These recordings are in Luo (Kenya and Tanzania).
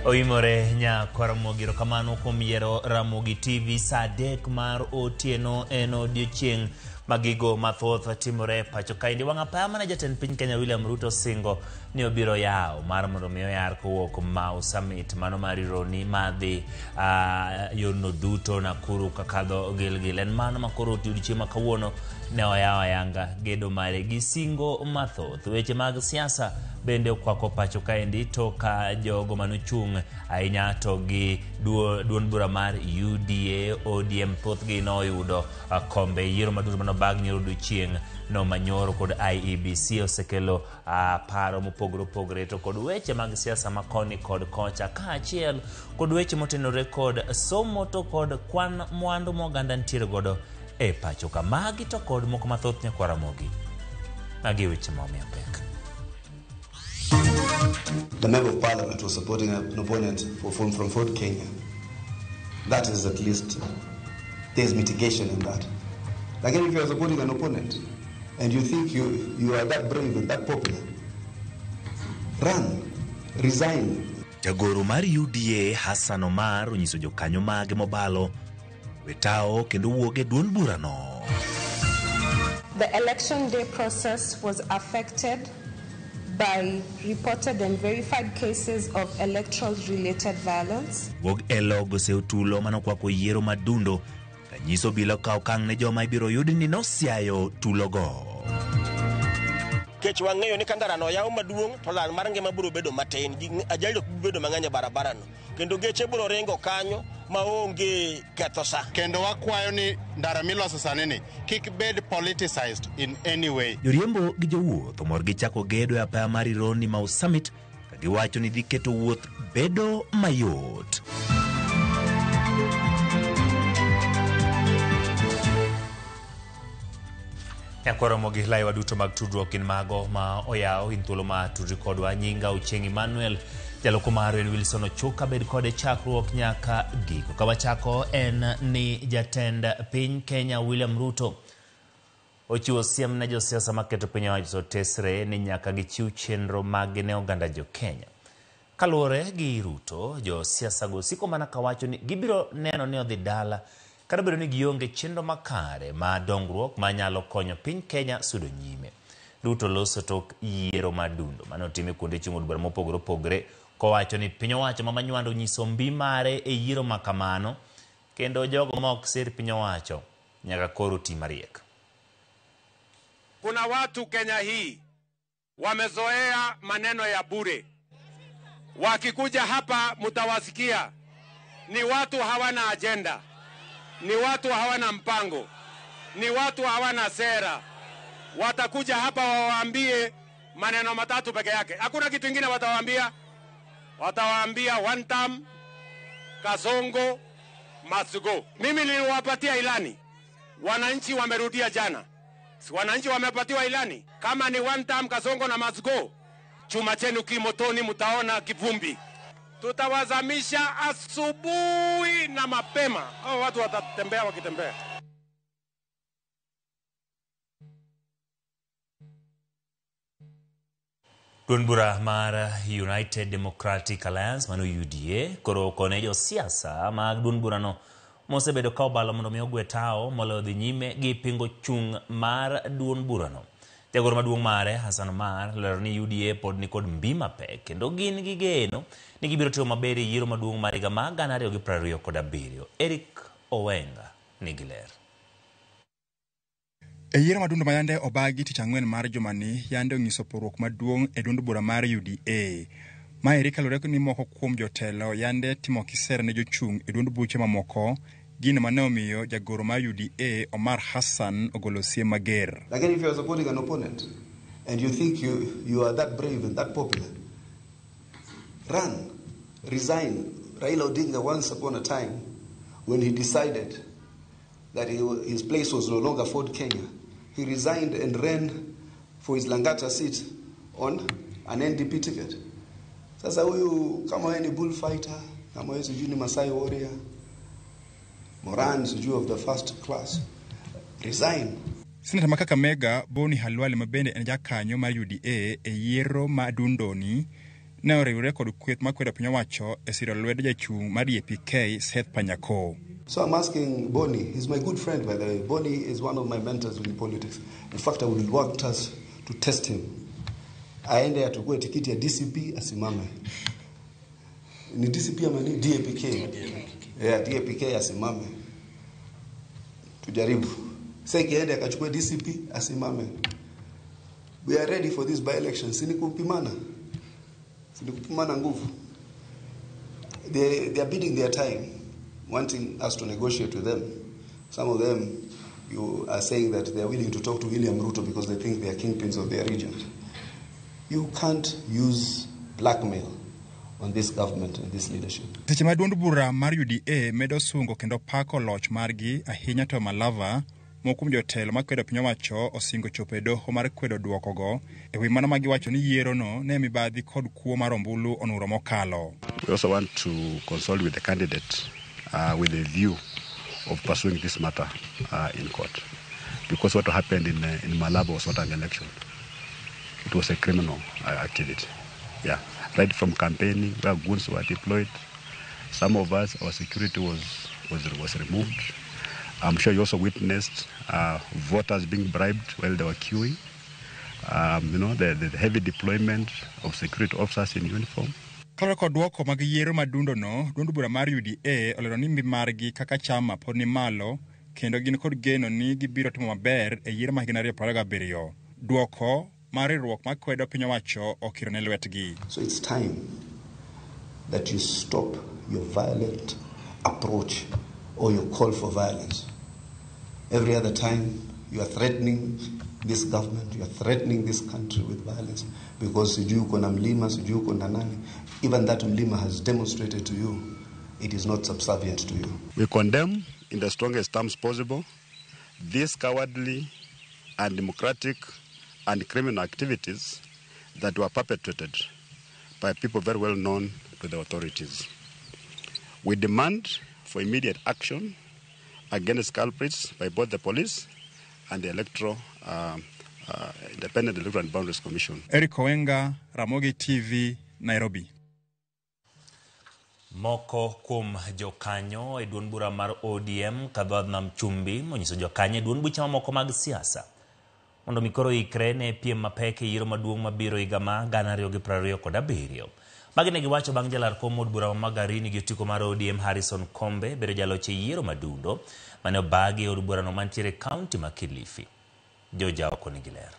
Oimore nyakwar Ramogi, erokamano kuom yiero Ramogi TV saa 3 mar otieno en odiochieng' ma gigo mathoth timore e pacho kaendi. Wang' apaya mane jatend piny Kenya William Ruto singo ni obiro yawo mar mondo mi oyar kowuok Mau Summit mano mar Rironi madhi yorno duto Nakuru kakadho Gilgil. En mano ma koro odiochieng' ma kawuono ne oyawo ayanga gedo mare gi singo mathoth. Weche mag siasa bende okwako pacho kaendi to ka jogo manochung' ahinya to gi duond bura mar UDA, ODM thothgi noyudo kombe yiero maduto manobag nyoro odiochieng' no manyoro kod IEBC osekelo paro mopogore opogore to kod weche mag siasa ma koni kod kocha kaachiel kod weche motenore kod somo to kod kwan mwandu ma oganda nitiere godo e pacho ka. Magi to kod moko mathoth nyakwar Ramogi. Magi e weche ma omiyo pek. The member of parliament was supporting an opponent from Ford Kenya. That is at least, there's mitigation in that. Again, if you are supporting an opponent and you think you are that brave and that popular, run, resign. Jagoro mar UDA Hassan Omar onyiso jokanyo mage mobalo wetao kendo wuog e duond burano. The election day process was affected by reported and verified cases of electoral-related violence. Wuog e logo osetulo manokwako yiero madundo kanyiso obila okawo okang' ne joma ibiro yud ni nosiayo tulogo. Kech wang'eyo ni ka ndarano oyaw maduong' to lal mar ngima biro bedo matin, ajali ok bi bedo mang'eny e barabarano, kendo geche biro ringo kanyo maonge ketho sa. Kendo wakwayo ni ndara miloso sani ni kik bed politicized in any way. Joriembo gi jowuoth omor gi chako gedo e apaya mar Rironi Mau Summit ka giwacho ni dhi keto wuoth bedo mayot. Nyakwar Ramogi, laiwa duto mag tudruok gin mago ma oyaw in thuolo ma tudri kodwa. Nyinga Ochieng' Emmanuel, jaloko marwa en Wilson Ochuka, bed kode chakruok nyaka giko. Ka wachako en ni jatend piny Kenya William Ruto ochiwo siem ne josiasa maketo piny owacho tesre ni nyaka gichiw chenro maggi ne oganda jo Kenya. Kaluwore gi Ruto, josiasa go siko mana kawacho ni gibiro neno ni odhi dala kata obedo ni gionge chenro makare ma dongruok manyalo konyo piny Kenya sudo nyime. Ruto loso tok yiero madundo mane otim e kuonde chung' od bura mopogore opogore kowacho ni piny owacho ma Manyuando onyiso mbi mare e yiero ma kamano kendo jogo ma ok sir piny owacho nyaka koro ti mariek. Kuna watu Kenya hii wamezoea maneno ya bure. Wakikuja hapa mtawasikia ni watu hawana agenda, ni watu hawana mpango, ni watu hawana sera. Watakuja hapa wawaambie maneno matatu peke yake. Hakuna kitu kingine watawaambia. Watawaambia one term, Kasongo must go. Mimi niliwapatia ilani. Wananchi wamerudia jana. Si wananchi wamepatiwa ilani? Kama ni one term, Kasongo na must go, chuma chenu kimotoni, mtaona kivumbi. Tutawazamisha asubuhi na mapema. Hao watu watatembea wakitembea. Duond bura mar United Democratic Alliance mano UDA koro okone josiasa mag duond burano mosebedo ka obalo mondo mi ogwe tao moloyo dhi nyime gi pingo chung' mar duond burano. Jagoro maduong' mare Hassan Omar lero ni UDA pod nikod mbi mapek kendo gin gi geno ni gibiro timo maber e yiero maduong' mar higa mar 2027. Eric Owenga nigi ler. E yiero madundo ma yande obagi tich ang'wen mar jumani, yande onyiso pogruok maduong' e duond bura mar UDA. Maeri kaluwore ni moko kuom jotelo yande timo kisera ne jochung' e duond buche mamoko, gino mane omiyo jagoro mar UDA Omar Hassan ogolo siem mager. Again, if you are supporting an opponent and you think you are that brave and that popular, run, resign. Raila Odinga once upon a time, when he decided that his place was no longer Ford Kenya, he resigned and ran for his Langata seat on an NDP ticket. Sasa huyu kama wewe ni bullfighter, kama wewe sijui ni Masai warrior, Moran sijui of the first class, resign. Seneta ma Kakamega Boni Khalwale ma bende en jakanyo mar UDA e yiero ma Dundoni ne oriwre kod kweth makwedo piny owacho e siro lwedo jachung' mar DAP-K Seth Panyako. So I'm asking Bonnie, he's my good friend, by the way. Bonnie is one of my mentors in politics. In fact, I would want us to test him. Aende achukue tikiti ya DCP asimame. Ni DCP ama ni DAPK? Yeah, DAPK asimame. Tujaribu. Sasa ikiende akachukue DCP asimame. We are ready for this by-election. Si ni kupimana. Si ni kupimana nguvu. They are bidding their time, wanting us to negotiate with them. Some of them, you are saying that they are willing to talk to William Ruto because they think they are kingpins of their region. You can't use blackmail on this government and this leadership. Seche ma duond bura mar UDA medo sungo kendo pako loch margi ahinya to Malava, moko kuom jotelo makwedo piny owacho osingo chopo e doho mar kwedo duokogo e wi mano ma giwacho ni yierono ne mibadhi kod kuo mar ombulu onuro mokalo. We also want to consult with the candidate with a view of pursuing this matter in court. Because what happened in Malava was not an election. It was a criminal activity. Yeah, right from campaigning, where goons were deployed. Some of us, our security was removed. I'm sure you also witnessed voters being bribed while they were queuing. The heavy deployment of security officers in uniform. Kaluwore kod duoko mag yiero madundono, duond bura mar UDA olero ni mbi margi kaka chama pod ni malo kendo gin kod geno ni gibiro timo maber e yiero mar higa 2027. Duoko mar riwruok makwedo piny owacho okiro ne lwetgi. So it's time that you stop your violent approach or your call for violence. Every other time you are threatening this government, you are threatening this country with violence because sijui uko na mlima, sijui uko na nani. Even that mlima has demonstrated to you it is not subservient to you. We condemn in the strongest terms possible these cowardly, undemocratic and criminal activities that were perpetrated by people very well known to the authorities. We demand for immediate action against culprits by both the police and the Independent Electoral and Boundaries Commission. Eric Owenga, Ramogi TV, Nairobi. Moko kuom jokanyo e duond bura mar ODM kadho nam chumbi monyiso jokanyo e duond buche mamoko mag siasa mondo mi koro ikre ne piem mapek e yiero maduong' mabiro higa ma 2027. Magi ne giwacho bang' jalar kom od bura ma Magarini gi otiko mar ODM Harrison Kombe bedo jaloch e yiero madundo mane obagi e od burano mantiere e kaunti ma Kilifi. Joja oko nigi ler.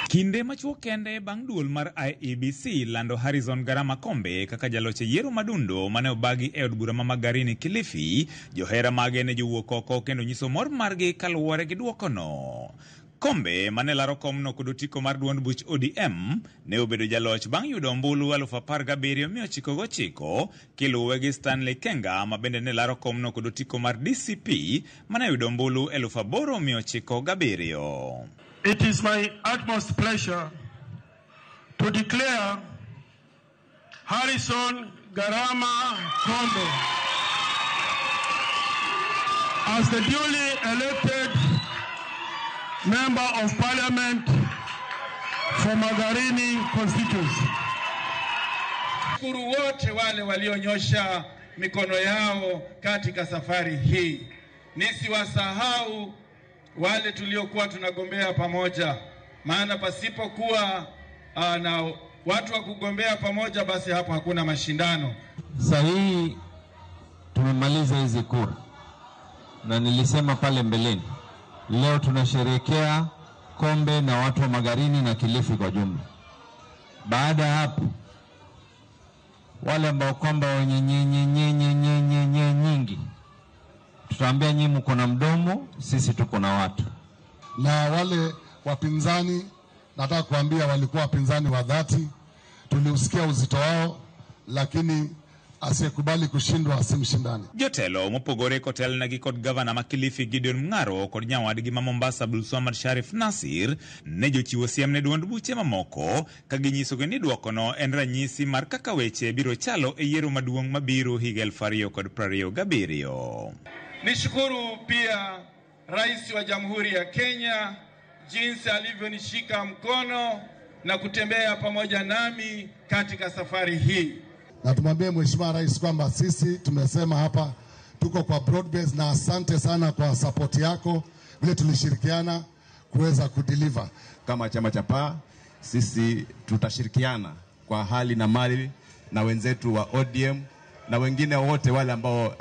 Kinde machuok kende bang' duol mar IEBC lando Harrison Garama Kombe kaka jaloch e yiero madundo mane obagi e od bura ma Magarini Kilifi, johera mage ne jowuok oko kendo nyiso mor margi kaluwore gi duokono. Kombe mane laro komno kod otiko mar duond buch ODM ne obedo jaloch bang' yudo ombulu 17,909 kiluwe gi Stanley Kenga ma bende ne laro komno kod otiko mar DCP mane yudo ombulu 8,907. It is my utmost pleasure to declare Harrison Garama Kombe as the duly elected Member of Parliament for Magarini constituency. Shukuru wote wale walionyosha mikono yao katika safari hii. Nisiwasahau wale tuliokuwa tunagombea pamoja, maana pasipokuwa na watu wa kugombea pamoja basi hapo hakuna mashindano. Sahihi tumemaliza hizi kura, na nilisema pale mbeleni, leo tunasherehekea Kombe na watu wa Magarini na Kilifi kwa jumla. Baada ya hapo, wale ambao kwamba wenye nyenye nyingi, tutaambia nyinyi mko na mdomo, sisi tuko na watu. Na wale wapinzani, nataka kuambia walikuwa wapinzani wa dhati, tuliusikia uzito wao, lakini asiyekubali kushindwa asimshindane. Jotelo mopogore kotelnegi kod gavana ma Kilifi Gideon Mung'aro kod nyawadgi ma Mombasa Abdulswamad Sharif Nasir ne jochiwo siem ne duond buche mamoko ka ginyisogi ni duokono en ranyisi mar kaka weche biro chalo e yiero maduong' mabiro higa 2027. Nishukuru pia Rais wa Jamhuri ya Kenya jinsi alivyonishika mkono na kutembea pamoja nami katika safari hii. Na tumwambie Mheshimiwa Rais kwamba sisi tumesema hapa tuko kwa broad base, na asante sana kwa support yako vile tulishirikiana kuweza kudeliver. Kama chama cha PAA sisi tutashirikiana kwa hali na mali na wenzetu wa ODM na wengine wote wale ambao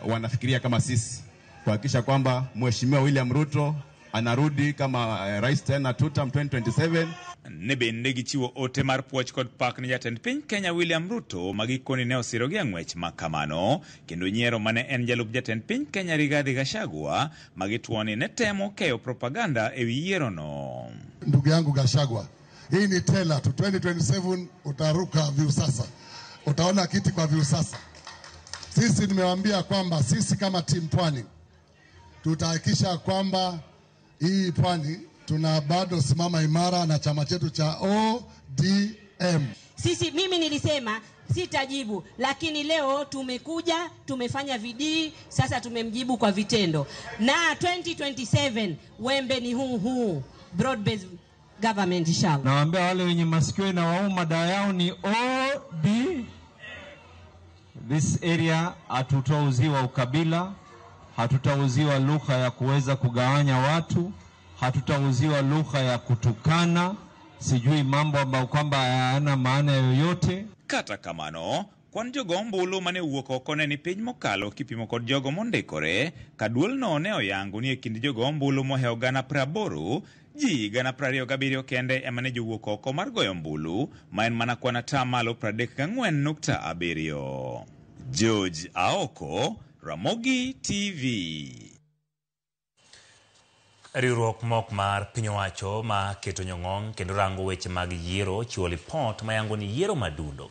wanafikiria kama sisi, kuhakikisha kwamba Mheshimiwa William Ruto anarudi kama rais tena tutam 2027. Ne bende gichiwo ote mar puoch kod pak ne jatend piny Kenya William Ruto ma gikoni ne osirogi e ng'wech ma kamano, kendo nyiero mane en jalup jatend piny Kenya Rigathi Gachagua ma gituoni ne temo keyo propaganda ewi yierono. Ndugu yangu Gachagua, hii ni tela tu, 2027 utaruka Viusasa, utaona kiti kwa Viusasa. Sisi nimewaambia kwamba sisi kama timu Pwani tutahakikisha kwamba hii Pwani tuna bado simama imara na chama chetu cha ODM. Sisi, mimi nilisema sitajibu, lakini leo tumekuja, tumefanya bidii, sasa tumemjibu kwa vitendo. Na 2027 wembe ni huu huu, broad based government inshallah. Nawaambia wale wenye masikio na wauma dawa yao ni OD. This area hatutauziwa ukabila, hatutauziwa lugha ya kuweza kugawanya watu, hatutauziwa lugha ya kutukana, sijui mambo ambayo kwamba hayana maana yoyote. Kata kamano, kwan jogo ombulu mane owuok oko ne ni piny mokalo kipimo kod jogo mondikore, ka duolno ne oyango ni e kind jogo ombulu mohewo 80,000, ji 27,000 kende ema ne jowuok oko mar goyo ombulu, ma en mana kwan 34.7%. George Aoko, Ramogi TV. Riwruok mok mar piny owacho ma keto nyong'ong kendo rango weche mag yiero chiwo lipot mayango ni yiero madundo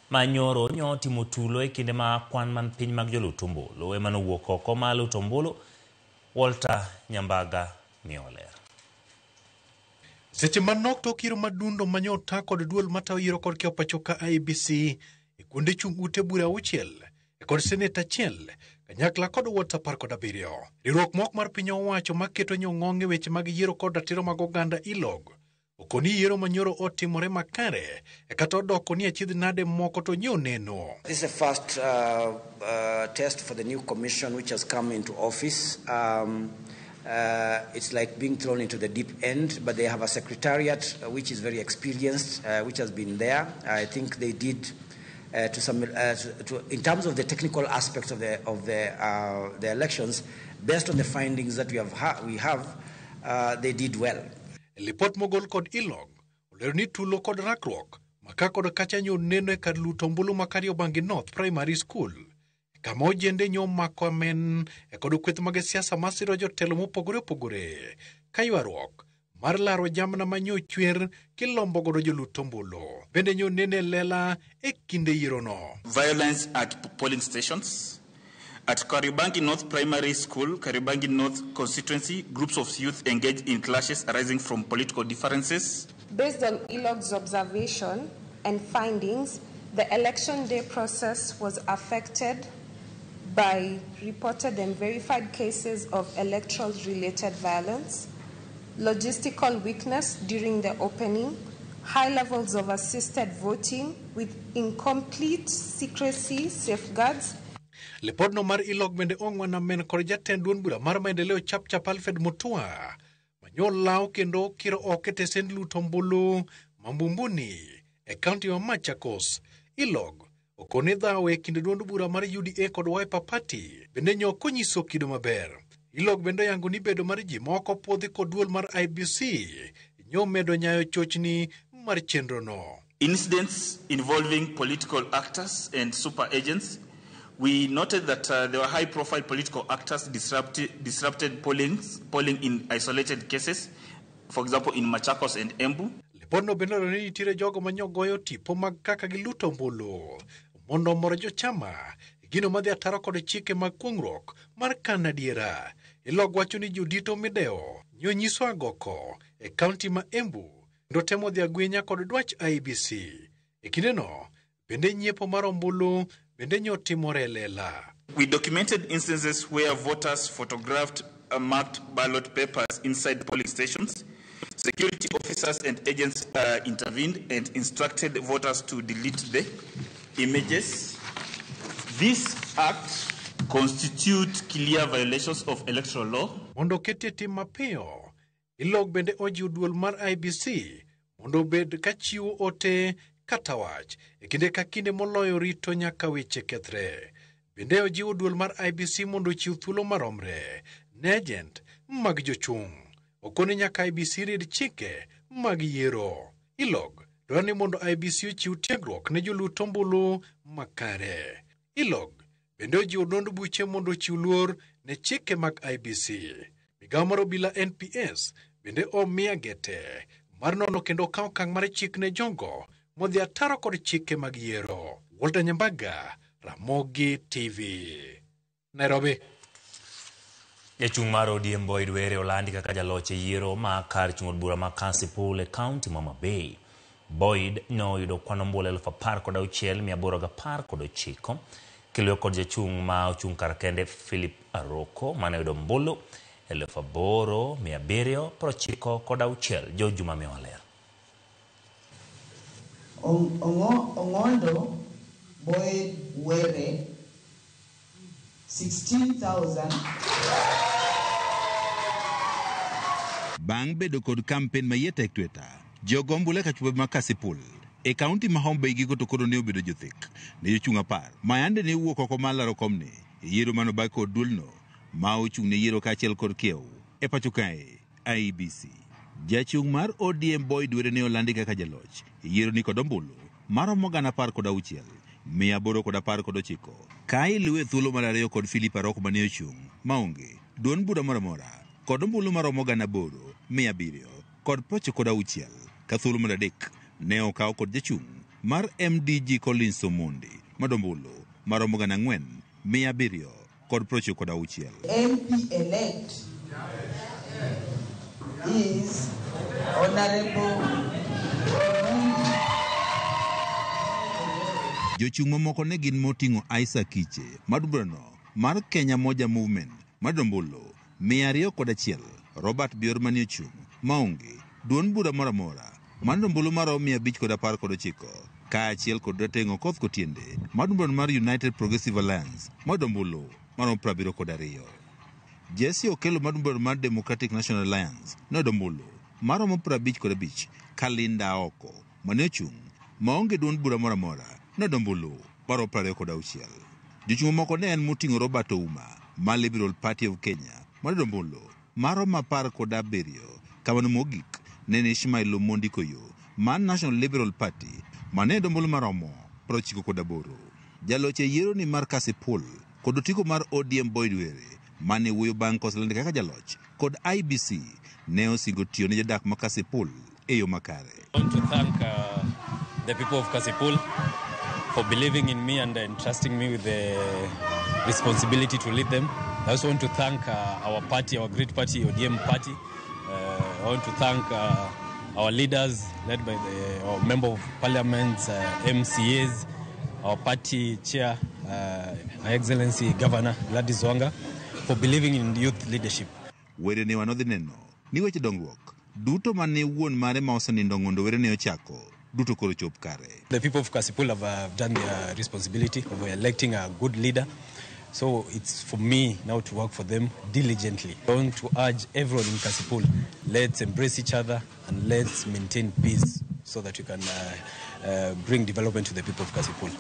ma nyoro nyo timo tulo e kinde ma kwan man piny mag jolut ombulu ema nowuok oko ma luto ombulu. Walter Nyambaga miyo ler. Seche manok tok yiero madundo manyota kod duol matayo yiero kod kiewo pacho ka IEBC e kuonde chung' ute bura 6 kod seneta 1 kanyakla kod wards 17. Riwruok mok mar piny owacho maketo nyong'ong e weche mag yiero kod ratiro mag oganda ILOG okoni yiero manyoro otimore makare kata odoko ni achiedh nade moko to nyo neno. This is the first test for the new commission which has come into office. It's like being thrown into the deep end, but they have a secretariat which is very experienced, which has been there. I think they did to some in terms of the technical aspects of the elections, based on the findings that we have, they did well. Lipot mogol kod ILOG olero ni tulo kod rakruok maka kod kacha nyo neno e kar luto ombulu ma Kariobangi North Primary School, kama ojende nyo mako amen e kod kweth mag siasa masiro jotelo mopogore opogore ka ywaruok mar laro jamna manyo chwer kilombo godo jolut ombulu bende nyo nene lela e kinde yierono. Violence at polling stations. At Kariobangi North Primary School, Kariobangi North constituency, groups of youth engaged in clashes arising from political differences. Based on ILOG's observation and findings, the election day process was affected by reported and verified cases of electoral-related violence, logistical weakness during the opening, high levels of assisted voting with incomplete secrecy safeguards. Lipodno mar ILOG bende ong'wana men kod jatend duond bura mar maendeleo Chapchap Alfred Mutua manyo law kendo kiro oko e tesend luto ombulu ma Mbumbuni e kaunti ma Machakos. ILOG okone dhawo e kind duond bura mar UDA kod Wiper Party bende nyo ok onyiso kido maber. ILOG bende oyango ni bedo mar ji moko puodhi kod duol mar IEBC nyo medo nyayo chochni mar chenrono. Incidents involving political actors and super agents. We noted that there were high-profile political actors disrupted polling in isolated cases, for example, in Machakos and Embu. Lipodno bende olero ni nitiere jogo manyo goyo tipo mag kaka giluto ombulu mondo omor jochama gino madhi ataro kod chike mag kuong'ruok mar kano adiera. ILOG wacho ni jodito midewo nyo nyiso agoko e kaunti ma Embu kendo temo dhi agwinya kod dwach IEBC. E kindeno bende nyiepo mar ombulu bende nyo timore lela. We documented instances where voters photographed marked ballot papers inside polling stations, Security officers and agents intervened and instructed voters to delete the images. This act constitutes clear violations of electoral law. Mondo oketie tim mapiyo, Ilog bende ojiwo duol mar IEBC mondo obed ka chiwo ote kata wach e kinde ka kinde moloyo rito nyaka weche kethre. Bende ojiwo duol mar IEBC mondo ochiw thuolo maromre ne agent mag jochung'. Okoni nyaka IEBC rid chike mag yiero. Ilog dwaro ni mondo IEBC ochiw tiegruok ne jolut ombulu makare. Ilog bende ojiwo duond buche mondo ochiw luor ne chike mag IEBC. Migawo mar obila NPS bende omi agete mar nono kendo kawo okang' mar chik ne jogo modhi ataro kod chike mag yiero. Walter Nyambaga, Ramogi TV, Nairobi. Jachung' mar ODM Boyd Were olandi kaka jaloch e yiero ma kar chung' od bura ma Kasipul e kaunti ma Homa Bay. Boyd noyudo kwan ombulu 16,819 kiluwe kod jachung' ma ochung' kar kende Philip Aroko mane oyudo ombulu 8,796. George Juma miyowa ler. Ong'ondo Boyd Were 16,000. Bang' bedo kod kampen ma iye tek tweta, jogo ombulu e kachuope ma Kasipul e kaunti ma Homa Bay giko to koro ne obedo jothek ne jochung' 10 ma yande ne owuok oko mar laro komni e yiero mane obag kod duolno ma ochung' ne yiero kaachiel kod kiew e pacho kae IEBC. Jachung' mar ODM Boyd Were ne olandi kaka jaloch e yiero ni kod ombulu maromo 16,819 ka iluwe thuolo mar ariyo kod Philip Aroko mane ochung' maonge duond bura moro amora kod ombulu maromo 8,796 ka thuolo mar adek ne okaw kod jachung' mar MDG Collins Omondi madombulu maromo 4,796. MP elect is Honorable Jochung' mamoko ne gin moting'o Isaac Kiche mar burano mar Kenya Moja Movement madombulu 201, Robert Bior mane ochung' maonge duond bura moro amora mar ombulu maromo 519 kaachiel kod Rateng' Okoth Kotiende mar burano mar United Progressive Alliance mar ombulu maromo 72. Jesse Okello mar burano mar Democratic National Alliance noyudo ombulu maromo 55 ka Linda Aoko mane ochung' maonge duond bura moro amora noyudo ombulu maromo 26. Jochung' mamoko ne en moting'o Robert Ouma mar Liberal Party of Kenya mar ombulu maromo 17. Kamano mogik ne en Ishmael Omondi Koyo mar National Liberal Party mane oyudo ombulu maromo 98. Jaloch e yiero ni mar Kasipul kod otiko mar ODM Boyd Were mane wuoyo bang' koselandi kaka jaloch kod IEBC ne osingo tiyo ne jodak ma Kasipul e yo makare. I want to thank the people of Kasipul for believing in me and entrusting me with the responsibility to lead them. I also want to thank our party, our great party, ODM party. I want to thank our leaders led by our member of parliament, MCAs, our party chair, Her Excellency Governor Gladys Wanga, for believing in youth leadership. Were ne wanodhi neno ni weche dongruok duto mane wuon mare ma osenindo Ong'ondo Were ne ochako duto koro chop kare. The people of Kasipul have done their responsibility of electing a good leader. So it's for me now to work for them diligently. I want to urge everyone in Kasipul, let's embrace each other and let's maintain peace so that we can bring development to the people of Kasipul.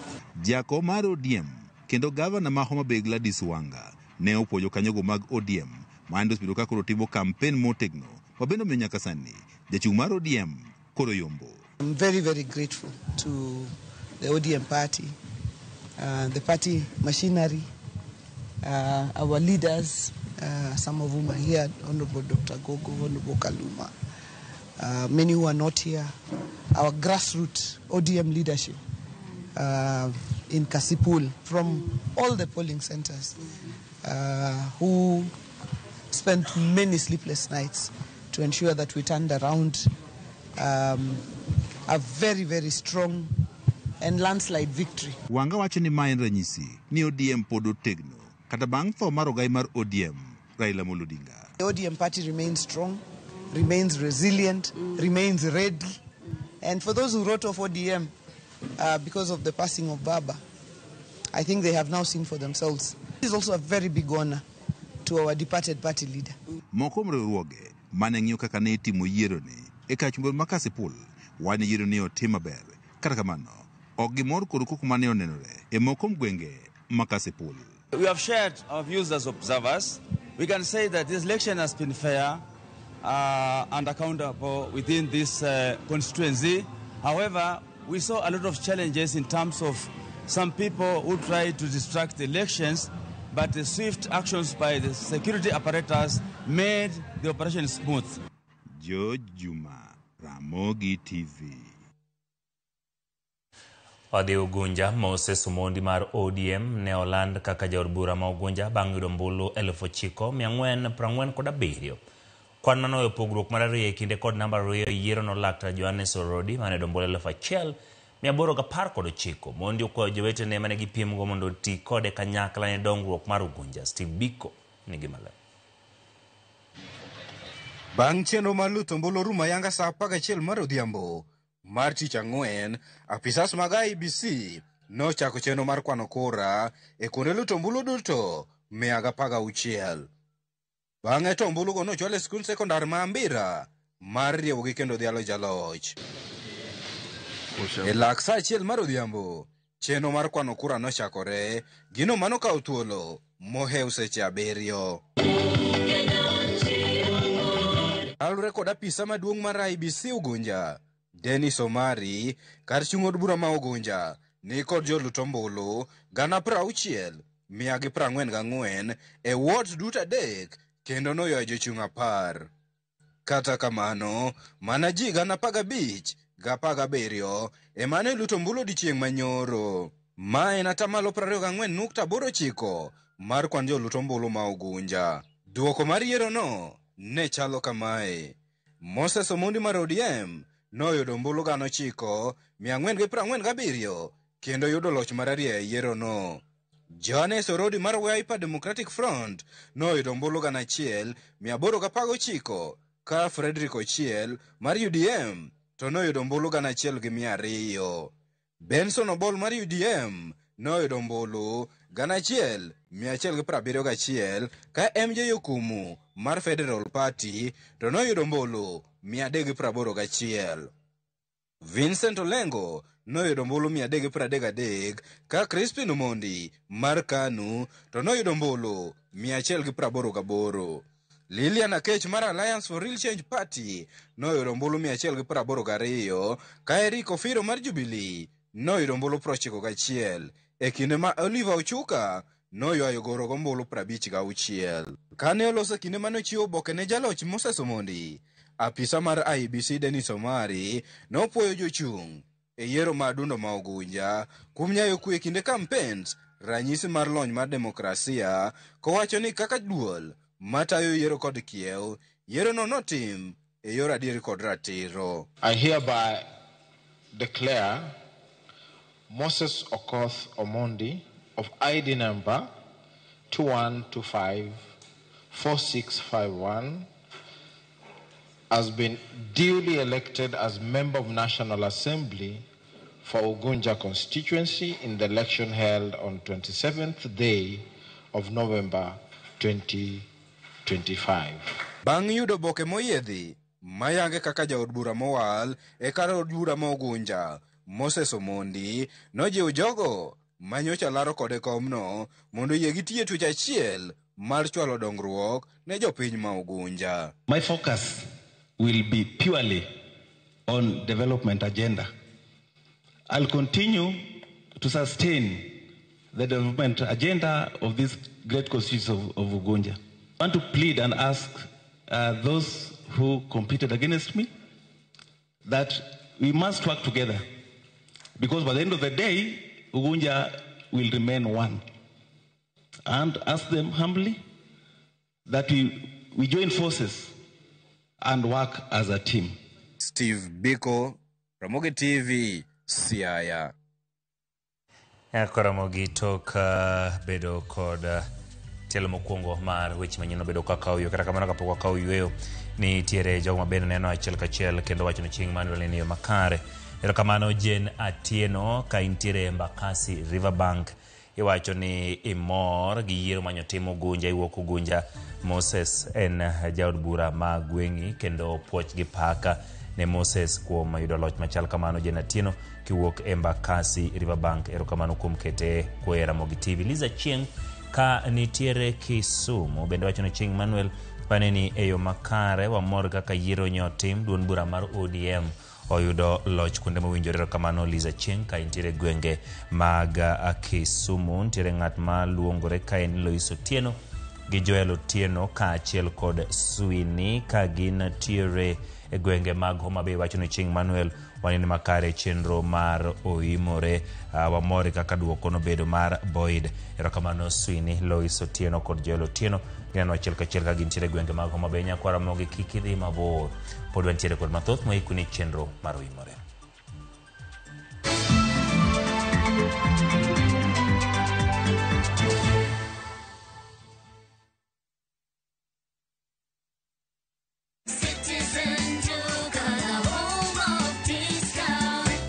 Jakom mar ODM kendo gavana ma Homa Bay Gladys Wanga ne opuoyo kanyogo mag ODM ma osebedo ka koro timo kampen motegno ma bende omiyo nyaka sani jachung' mar ODM koro yombo. I'm very, very grateful to the ODM party, the party machinery, our leaders, some of whom are here, Honorable Dr. Gogo, Honorable Kaluma, many who are not here, our grassroots ODM leadership in Kasipul from all the polling centers, who spent many sleepless nights to ensure that we turned around a very, very strong and landslide victory. Wanga wacho ni ma en ranyisi ni ODM pod otegno kata bang' tho mar ogai mar ODM Raila Amolo Odinga. The ODM party remains strong. remains resilient, remains ready. And for those who wrote off ODM because of the passing of Baba, I think they have now seen for themselves. This is also a very big honor to our departed party leader. Moko kuom riwruoge mane ng'iyo kaka ne itimo yieroni e kar chung' ma Kasipul wane yiero ni otim maber. Kata kamano, ok gimor kod koko mane onenore e moko kuom gwenge ma Kasipul. We have shared our views as observers. We can say that this election has been fair and accountable within this constituency. However, we saw a lot of challenges in terms of some people who tried to distract the elections, but the swift actions by the security apparatus made the operation smooth. George Juma, Ramogi TV. Wadhi Ugunja, Moses Omondi mar ODM ne oland kaka jaod bura ma Ugunja bang' yudo ombulu 9,447. Kwan manoyo pogruok mar ariyo e kinde kod namba 2 e yiero no Laktar Johannes Orodi mane yudo ombulu 1,819. Mondi okwayo jowetene mane gipiemgo mondo oti kode kanyakla ne dongruok mar Ugunja. Steve Biko nigi maler. Bang' chenro mar luto ombulu rumo ayanga saa 11 mar odhiambo mar tich ang'wen, apisas mag IEBC nochako chenro mar kwano kura e kuonde luto ombulu duto 116. Bang'e to ombulugo nochwal e skund sekondar ma Ambira mar riewogi kendo dhialo jaloch. E lak saa 1 mar odhiambo, chenro mar kwano kura nochakore, gino manokawo thuolo mohew seche 7. Kaluwore kod apisa maduong' mar IEBC Ugunja, Dennis Omari, kar chung' od bura ma Ugunja ni kod jolut ombulu 60,144 e wards duto 3 kendo noywayo jochung' 10. Kata kamano, mana ji 15,017 ema ne luto ombulu odiechieng' manyoro. Ma en atamalo 24.89 mar kwan jolut ombulu ma Ugunja. Duoko mar yierono ne chalo kamae. Moses Omondi mar ODM noyudo ombulu 9,447 kendo yudo loch mar ariyo e yierono. Johannes Orodi mar Wiper Democratic Front noyudo ombulu 1,819 ka Frederick Ochiel mar UDM to noyudo ombulu 1,200. Benson Obol mar UDM noyudo ombulu 1,171 ka MJ Okumu mar Federal Party to noyudo ombulu 381. Vincent Olengo noyudo ombulu 333 ka Crispin Omondi mar KANU to noyudo ombulu 188. Lilian Akech mar Alliance for Real Change Party noyudo ombulu 182 ka Eric Ofiro mar Jubilee noyudo ombulu 91 e kinde ma Oliver Ochuka noywayo goro gombulu 56. Kane oloso kinde mane ochiwo oboke ne jaloch Moses Omondi, apisa mar IEBC Dennis Omari nopuoyo jochung' e yiero ma Adundo ma Ugunja kuom nyayo kwe e kinde campaigns, ranyisi mar lony mar demokrasia, kowacho ni kaka duol matayo yiero kod kiew, yierono notim e yor adieri kod ratiro. I hereby declare Moses Okoth Omondi of ID number 21254651 has been duly elected as member of National Assembly for Ugunja constituency in the election held on 27th day of November 2025. Bang' yudo oboke moyiedhi mayange kaka jaod bura mowal e kar od bura ma Ugunja, Moses Omondi nojiwo jogo manyocha laro kode komno mondo yie gitiye twech achiel mar chwalo dongruok ne jopiny ma Ugunja. My focus will be purely on development agenda. I'll continue to sustain the development agenda of this great constituency of Ugunja. I want to plead and ask those who competed against me that we must work together, because by the end of the day, Ugunja will remain one. And ask them humbly that we join forces and work as a team. Steve Biko, Ramogi TV, Siaya. Ramogi tok bedo kod tielo mokwongo mar weche manyien obedo kaka oyueyo. Kata kamano kapok wakawo yueyo, Nitiere jogo ma bende neno achiel kachiel kendo wacho ni chieng' Manuel ni yo makare. Erokamano Jane Atieno ka intiere Embakasi Riverbank. Iwacho ni imor gi yiero manyotim Ugunja, iwuok Ugunja. Moses en jaod bura ma gweng'i kendo puoch gi paka ne Moses kuom yudo loch machal kamano. Jane Atieno kiwuok Embakasi Riverbank, erokamano kuom kete kwe Ramogi TV. Liza Chieng' ka nitiere Kisumu bende wacho ni Chieng' Manuel paneni e yo makare, wamor kaka yiero nyotim, duond bura mar ODM oyudo loch kuonde mowinjore. Erokamano Liza Chieng' ka intiere gwenge mag Kisumu. Nitiere ng'at ma luongore ka en Lois Otieno gi Joel Otieno kaachiel kod Swini ka gintiere e gwenge mag Homa Bay. Wacho ni Chieng' Manuel wanene makare chenro mar oimore, wamor kaka duoko nobedo mar Boyd. Erokamano Swini, Lois Otieno kod Joel Otieno gineno achiel kachiel ka gintiere e gwenge mag Homa Bay. Nyakwar Ramogi kik idhi mabor, pod wantiere kod mathoth moikoni chenro mar oimore.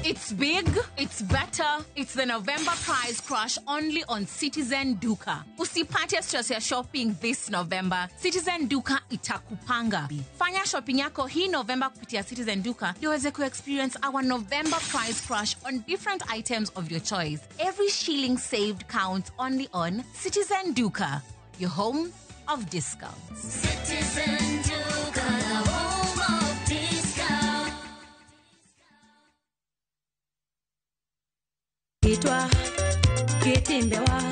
It's big, it's better, it's the November price crash only on Citizen Duka. Usipate stress ya shopping this November. Citizen Duka itakupanga. Fanya shopping yako hii November kupitia Citizen Duka ndio uweze ku-experience our November price crash on different items of your choice. Every shilling saved counts only on Citizen Duka, your home of discounts. Citizen Duka, the home of discount. Kitwa, kitimbewa.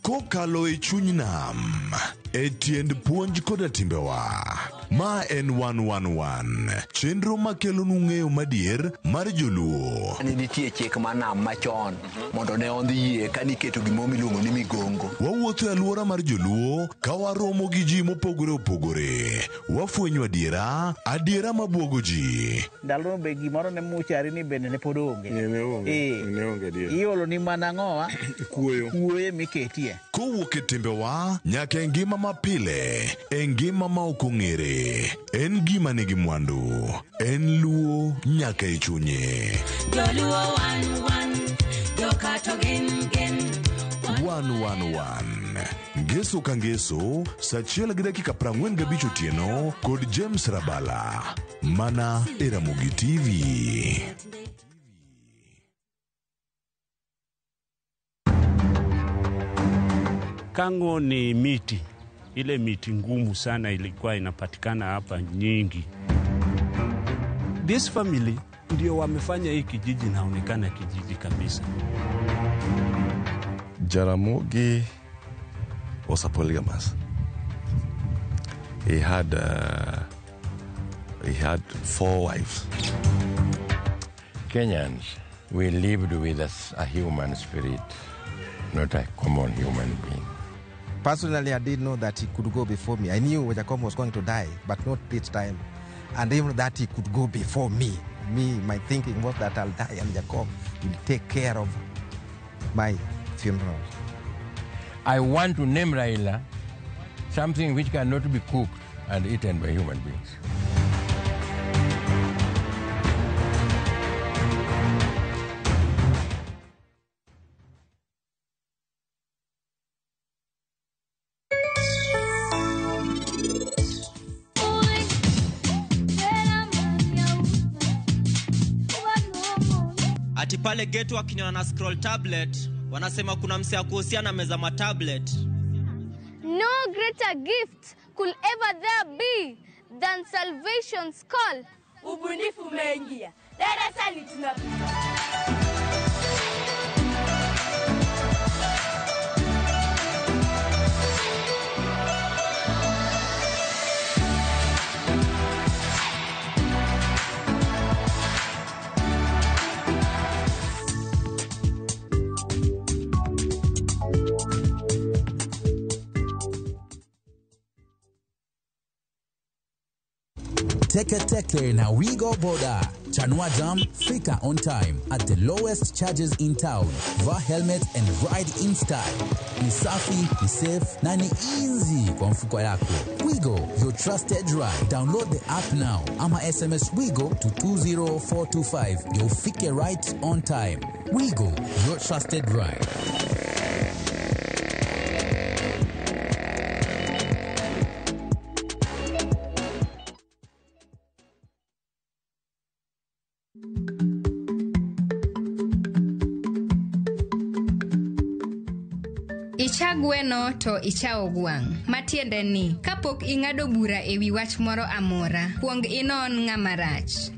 Kokalo e chuny nam, e tiend puonj koda timbewa. Ma en 111, chenro makelonu ng'eyo madier mar joluo. Ne nitie chik mar nam machon mondo ne ondhi yie ka niketo gimoro miluongo ni migongo. Wawuotho e alwora mar joluo ka waromo gi ji mopogore opogore. Wafwenyo adiera, adiera mabuogo ji. Ndalono be gimoro ne muchari ni bende ne pod onge. Iolo ni mana ang'owa? Kuoyo. Kuoyo miketie. Kowuok e timbewa nyaka e ngima mapile, e ngima ma ok ong'ere. En gima nigi mwandu, en luo nyaka e chunye. Joluo wan wan, jokato gin gin. 111 Ngeso ka ngeso, saa 1:45 otieno kod James Rabala, mana e Ramogi TV. Kango ni miti, ile miti ngumu sana ilikuwa inapatikana hapa nyingi. This family ndio wamefanya hii kijiji naonekana kijiji kabisa. Jaramogi was a polygamous. He had 4 wives. Kenyans, we lived with a human spirit, not a common human being. Personally, I didn't know that he could go before me. I knew Jacob was going to die, but not this time. And even that he could go before me. My thinking was that I'll die and Jacob will take care of my funeral. I want to name Raila something which cannot be cooked and eaten by human beings. Ati pale ghetto wakinyona na scroll tablet, wanasema kuna msea kuhusiana meza matablet. No greater gift could ever there be than salvation's call. Ubunifu umeingia. Darasani tunapita. Teke Teke na Wigo Boda. Chanua Jam, fika on time at the lowest charges in town. Vaa helmet and ride in style. Ni safi, ni safe na ni easy kwa mfuko yako. Wigo, your trusted ride. Download the app now ama SMS Wigo to 20425 ndio ufike right on time. Wigo, your trusted ride. Icha gweno to ichawo gwang'. Matiende ni, kapok ing'ado bura e wi wach moro amora, kuong inon ng'ama rach.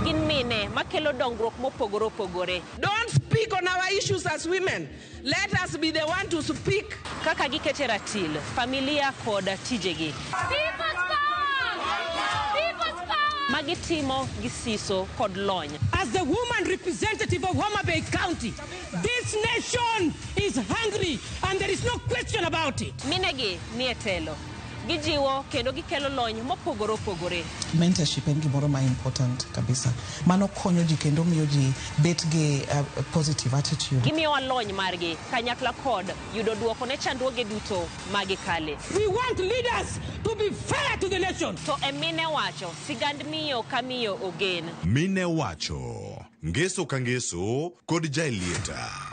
Gin mine makelo dongruok mopogore opogore. Don't speak on our issues as women. Let us be the one to speak. Kaka gikete ratil, familia kod tijegi. People's power! People's power! Magitimo gi siso kod lony. As the woman representative of Homa Bay County, this nation is hungry and there is no question about it. Minegi nie telo. Gijiwo kendo gikelo lony mopogore opogore. Mentorship en gimoro ma important kabisa. Mano konyo ji kendo miyo ji bet gi positive attitude. Gimiyowa lony margi kanyakla kod yudo duoko ne chandruoge duto magikale. We want leaders to be fair to the nation. To e mine wacho, sigand miyo ka miyo ogen. Mine wacho, ngeso ka ngeso kod Jaelieta.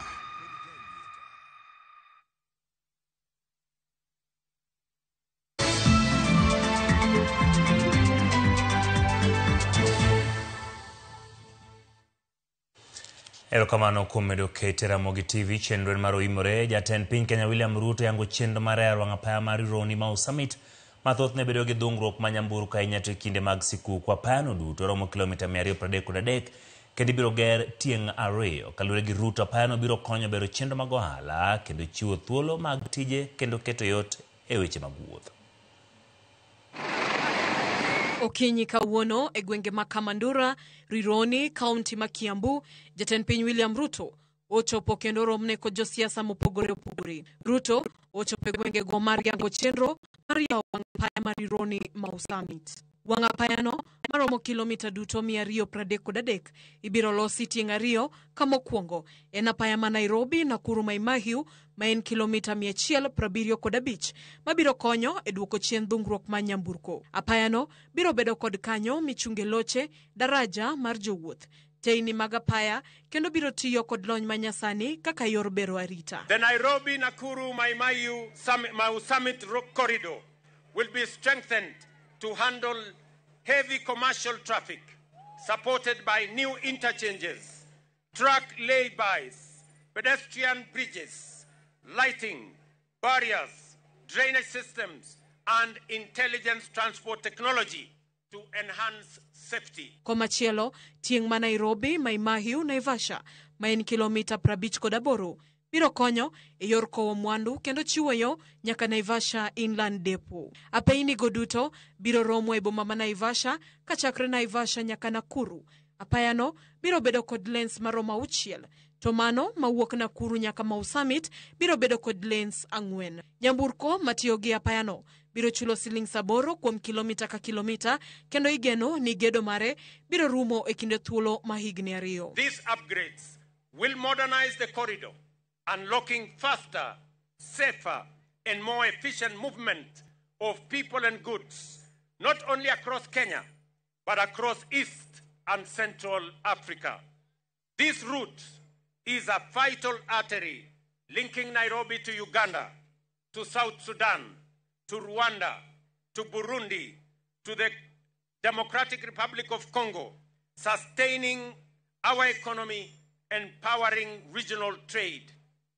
Erokamano kuom medo kete Ramogi TV chenro en mar oimore. Jatend piny Kenya William Ruto yango chenro mar yaro wang' apaya mar Rironi Mau Summit ma thothne bedo gi dhungruok ma nyamburko ahinya to e kinde mag sikuku. Apayano duto romo kilomita 233 kendo ibiro ger tieng' ariyo. Kaluwore gi Ruto, apayano biro konyo bero chenro mag ohala kendo chiwo thuolo mag tije kendo keto yot e weche mag wuoth. Okinyi kawuono e gwenge ma Kamandura, Rironi, kaunti ma Kiambu, jatend piny William Ruto ochopo kendo romne kod josiasa mopogore opogore. Ruto ochopo e gwenge go mar yango chenro mar yawo wang' apaya mar Rironi Mau Summit. Wang' apayano maromo kilomita duto 233 ibiro losi tieng' ariyo ka mokwongo en apaya ma Nairobi Nakuru Mai Mahiu ma en kilomita 175 mabiro konyo e duoko chien dhungruok mar nyamburko. Apayano biro bedo kod kanyo michunge loche, daraja mar jowuoth, teyni mag apaya kendo biro tiyo kod lony manyasani kaka yor bero arita. The Nairobi Nakuru Mai Mahiu Mau Summit corridor will be strengthened to handle heavy commercial traffic, supported by new interchanges, truck laybys, pedestrian bridges, lighting, barriers, drainage systems, and intelligence transport technology to enhance safety. Komachielo, tieng' ma Nairobi, Mai Mahiu, Naivasha, ma en kilomita 58 biro konyo e yor kowo mwandu kendo chiwo yo nyaka Naivasha Inland Depot. Apeyni go duto biro romo e boma ma Naivasha kachakre Naivasha nyaka Nakuru. Apayano biro bedo kod lanes maromo 6, to mano mawuok Nakuru nyaka Mau Summit biro bedo kod lanes 4. Nyamburko matiyo gi apayano biro chulo siling 8 kuom kilomita ka kilomita kendo igeno ni gedo mare biro rumo e kinde thuolo ma higni 2. These upgrades will modernize the corridor, unlocking faster, safer, and more efficient movement of people and goods, not only across Kenya, but across East and Central Africa. This route is a vital artery linking Nairobi to Uganda, to South Sudan, to Rwanda, to Burundi, to the Democratic Republic of Congo, sustaining our economy, empowering regional trade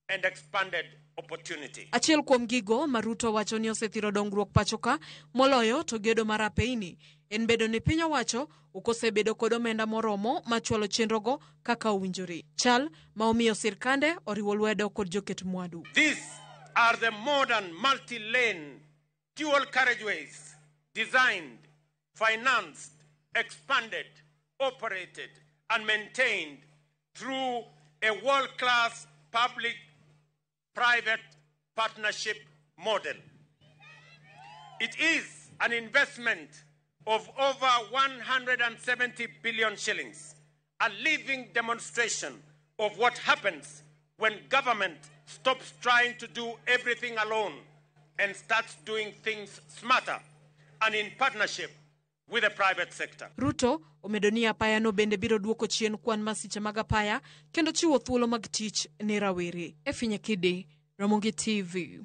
and expanded opportunity. Achiel kuom gigo ma Ruto wacho ni osethiro dongruok pacho ka moloyo to gedo mar apeyni en bedo ni piny owacho ok osebedo kod omenda moromo machwalo chenrogo kaka owinjore. Chal ma omiyo sirkande oriwo lwedo kod joket mwandu. These are the modern multi-lane dual carriageways designed, financed expanded, operated, and maintained through a world-class public-private partnership model. It is an investment of over 170 billion shillings, a living demonstration of what happens when government stops trying to do everything alone and starts doing things smarter and in partnership with the private sector. Ruto omedo ni apaya no bende biro duoko chien kwan masiche mag apaya kendo chiwo thuolo mag tich ne rawere. Effie Nyakide, Ramogi TV.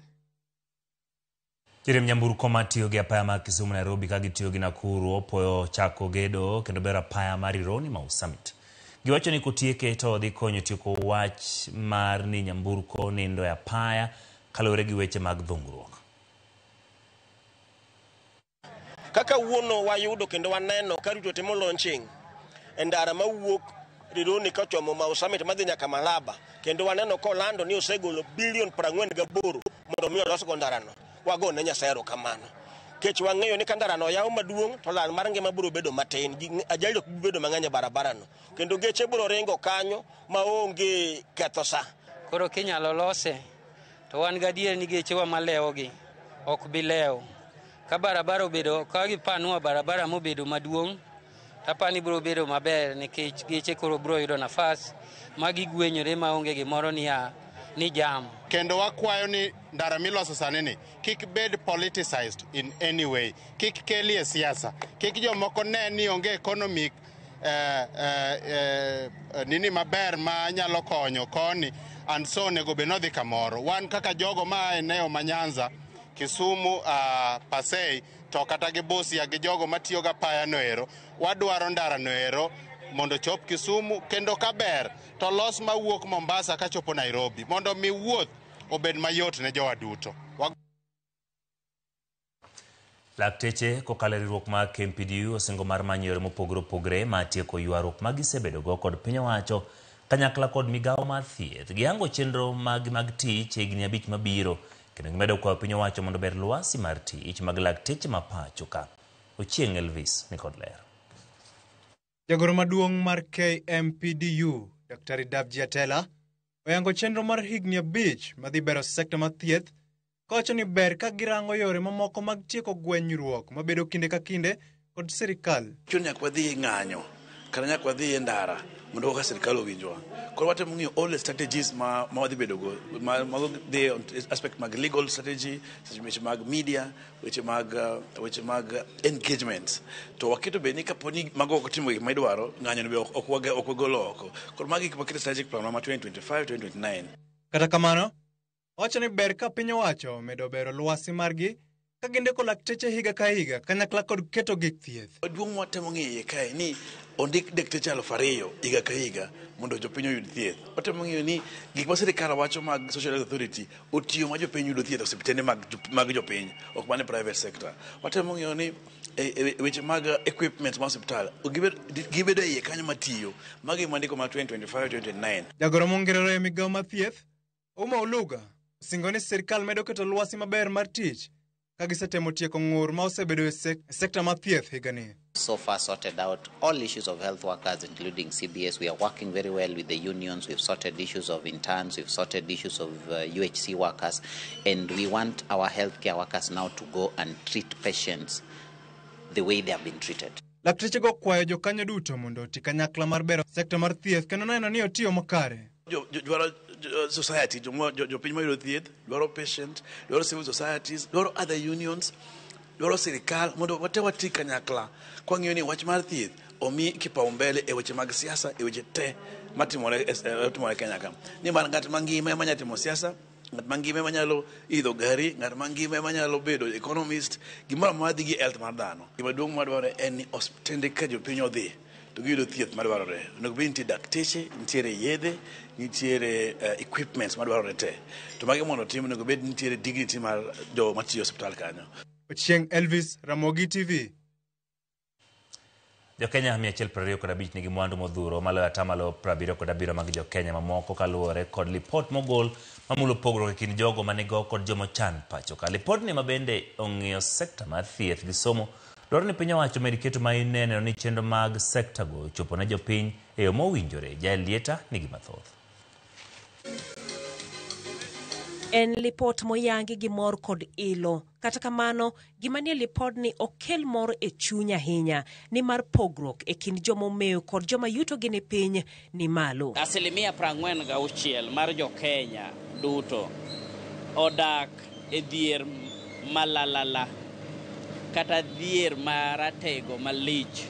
Joriemb nyamburko matiyo gi apaya mar Kisumu Nairobi ka gitiyo gi Nakuru opoyo chako gedo kendo bero apaya mar Rironi Mau Summit. Giwacho ni kotieke to dhi konyo tieko wach mar ni nyamburko nindo e apaya kaluwore gi weche mag dhungruok. Kaka wuono wayudo kendo waneno ka Ruto timo launching e ndara mawuok Rironi kochomo Mau Summit madhi nyaka Malaba, kendo waneno kolando ni osegolo bilion 48 mondo mi olosgo ndarano. Wagone Nyasaye erokamano. Kech wang'eyo ni ka ndarano oyaw maduong' to lal mar ngima biro bedo matin, ajali ok bi bedo mang'eny e barabarano, kendo geche biro ringo kanyo maonge ketho sa. Koro kinyalo lose to wan gadier ni gechewa malewogi ok bi lewo. Ka barabara obedo, ka gipanua barabara mobedo maduong', tapani biro bedo maber nikech geche koro biro yudo nafas ma gigwenyore maonge gimoro niya ni jam. Kendo wakwayo ni ndara miloso sani ni kik bed politicized in any way, kik kelie siasa, kik jomoko ne ni onge economic nini maber ma nyalo konyo koni, and so onego bed nodhi kamoro. Wan kaka jogo ma eneo ma Nyanza, Kisumu, Pasei, to kata gi Busia gi jogo matiyo ga apaya noero, wadwaro ndara noero mondo chop Kisumu, kendo kaber to los mawuok Mombasa kachopo Nairobi mondo mi wuoth obed mayot ne jowa duto. Lakteche kokalo e riwruok mar KMPDU osingo mar manyo yore mopogore opogore mar tieko ywaruok ma gisebedogo kod piny owacho kanyakla kod migawo mar thieth. Gihango chenro mag tich e higni 5 mabiro kendo gimedo kwayo piny owacho mondo ober lwasi mar tich mag lakteche ma pacho ka. Ochieng' Elvis ni kod ler. Jagoro maduong' mar KMPDU, Dr. Davji Atela, oyango chenro mar higni 5 madhi bero sekta mar thieth, kowacho ni ber ka girango yore mamoko mag tieko gwenyruok mabedo kinde ka kinde kod sirikal. Chuno nyaka wadhi e ng'anyo, kata nyaka wadhi e ndara mondo kaka sirikal owinjwa. Koro watemo ng'iyo all the strategies ma wadhi bedogo, mago dhi aspect mag legal strategy, weche mag media, weche mag engagement. To waketo be ni kapo ni mago ok otimo gik ma idwaro, ng'anyo no be ok wagolo oko. Koro magi gik maketo strategic plan ma 2025-2029. Kata kamano, owacho ni ber ka piny owacho omedo bero lwasi margi ka gindiko lakteche higa ka higa kanyakla kod keto gik thieth. Maduong' watemo ng'iyo kae ni ondik dakteche 2000 higa ka higa mondo jopiny oyud thieth. Watemo ng'iyo ni gik ma sirikal wacho mag Social Health Authority otiyo ma jopiny yudo thieth e osiptende mag jopiny, ok mana e private sector. Watemo ng'iyo ni weche mag equipment mar osiptal gibedo e iye kanyo matiyo. Magi mandiko mar 2025-2029. Jagoro mongirore e migawo mar thieth, Ouma Oluga, osingo ni sirikal medo keto lwasi maber mar tich ka gisetemo tieko ng'ur ma osebedo e sekta mar thieth higani. So far sorted out all issues of health workers, including CBS. We are working very well with the unions. We've sorted issues of interns. We've sorted issues of UHC workers. And we want our healthcare workers now to go and treat patients the way they have been treated. Lakteche go kwayo jokanyo duto mondo oti kanyakla mar bero sekta mar thieth kendo neno ni otiyo makare. Dwaro society, jopiny mayudo thieth, dwaro patient, dwaro civil societies, dwaro other unions, dwaro sirikal mondo wate wati kanyakla kwang'iyo ni wach mar thieth omi kipaumbele e weche mag siasa, e weche te matimore Kenya ka. Nimar ng'at mangima ema nyalo timo siasa, ng'at mangima ema nyalo idho gari, ng'at mangima ema nyalo bedo economist, gimoro amora dhi gi health mar dhano. Gima duong' madwarore en ni osiptende ka jopiny odhi to giyudo thieth madwarore. Onego bed ni nitie dakteche, nitiere yedhe, nitiere equipments madwarore te. To magi mondo otim onego bed ni nitiere dignity mar joma tiyo e osiptal kanyo. Ochieng' Elvis, Ramogi TV. Jokenya 125 nigi mwandu modhuro maloyo 77% mag jokenya mamoko kaluwore kod lipot mogol mamulo pogruok e kind jogo manigo kod jomochan pacho ka. Lipodni ma bende ong'iyo sekta mar thieth gi somo Dwaro ni piny owacho med keto maino e neno ni chenro mag sekta go chopo ne jopiny e yo mowinjore. Jael Lieta nigi mathoth. En lipot moyangi gi mor kod ilo. Kata kamano, gima nie lipodni ok kel mor e chuny ahinya, nimar pogruok e kind joma omew kod joma yutogi ni piny ni malo. Asilimia 46 mar jo-Kenya duto odak e dhier malalala kata dhier maratego malich.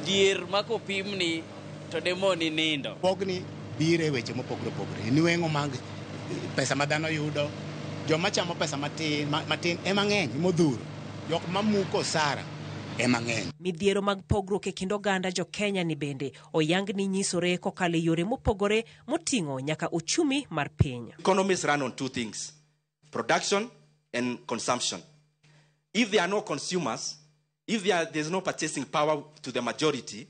Dhier ma kopimni to demoni nindo. Pogni biro e weche mopogore opogore. Nweng'o mag pesa ma dhano yudo, joma chamo pesa matin, matin ema ng'eny modhuro, jok mamuko osara ema ng'eny. Midhiero mag pogruok e kind oganda jo-Kenya ni bende oyang ni nyisore kokalo e yore mopogore moting'o nyaka uchumi mar piny. Economies run on two things, production and consumption. If there are no consumers, if there's no purchasing power to the majority,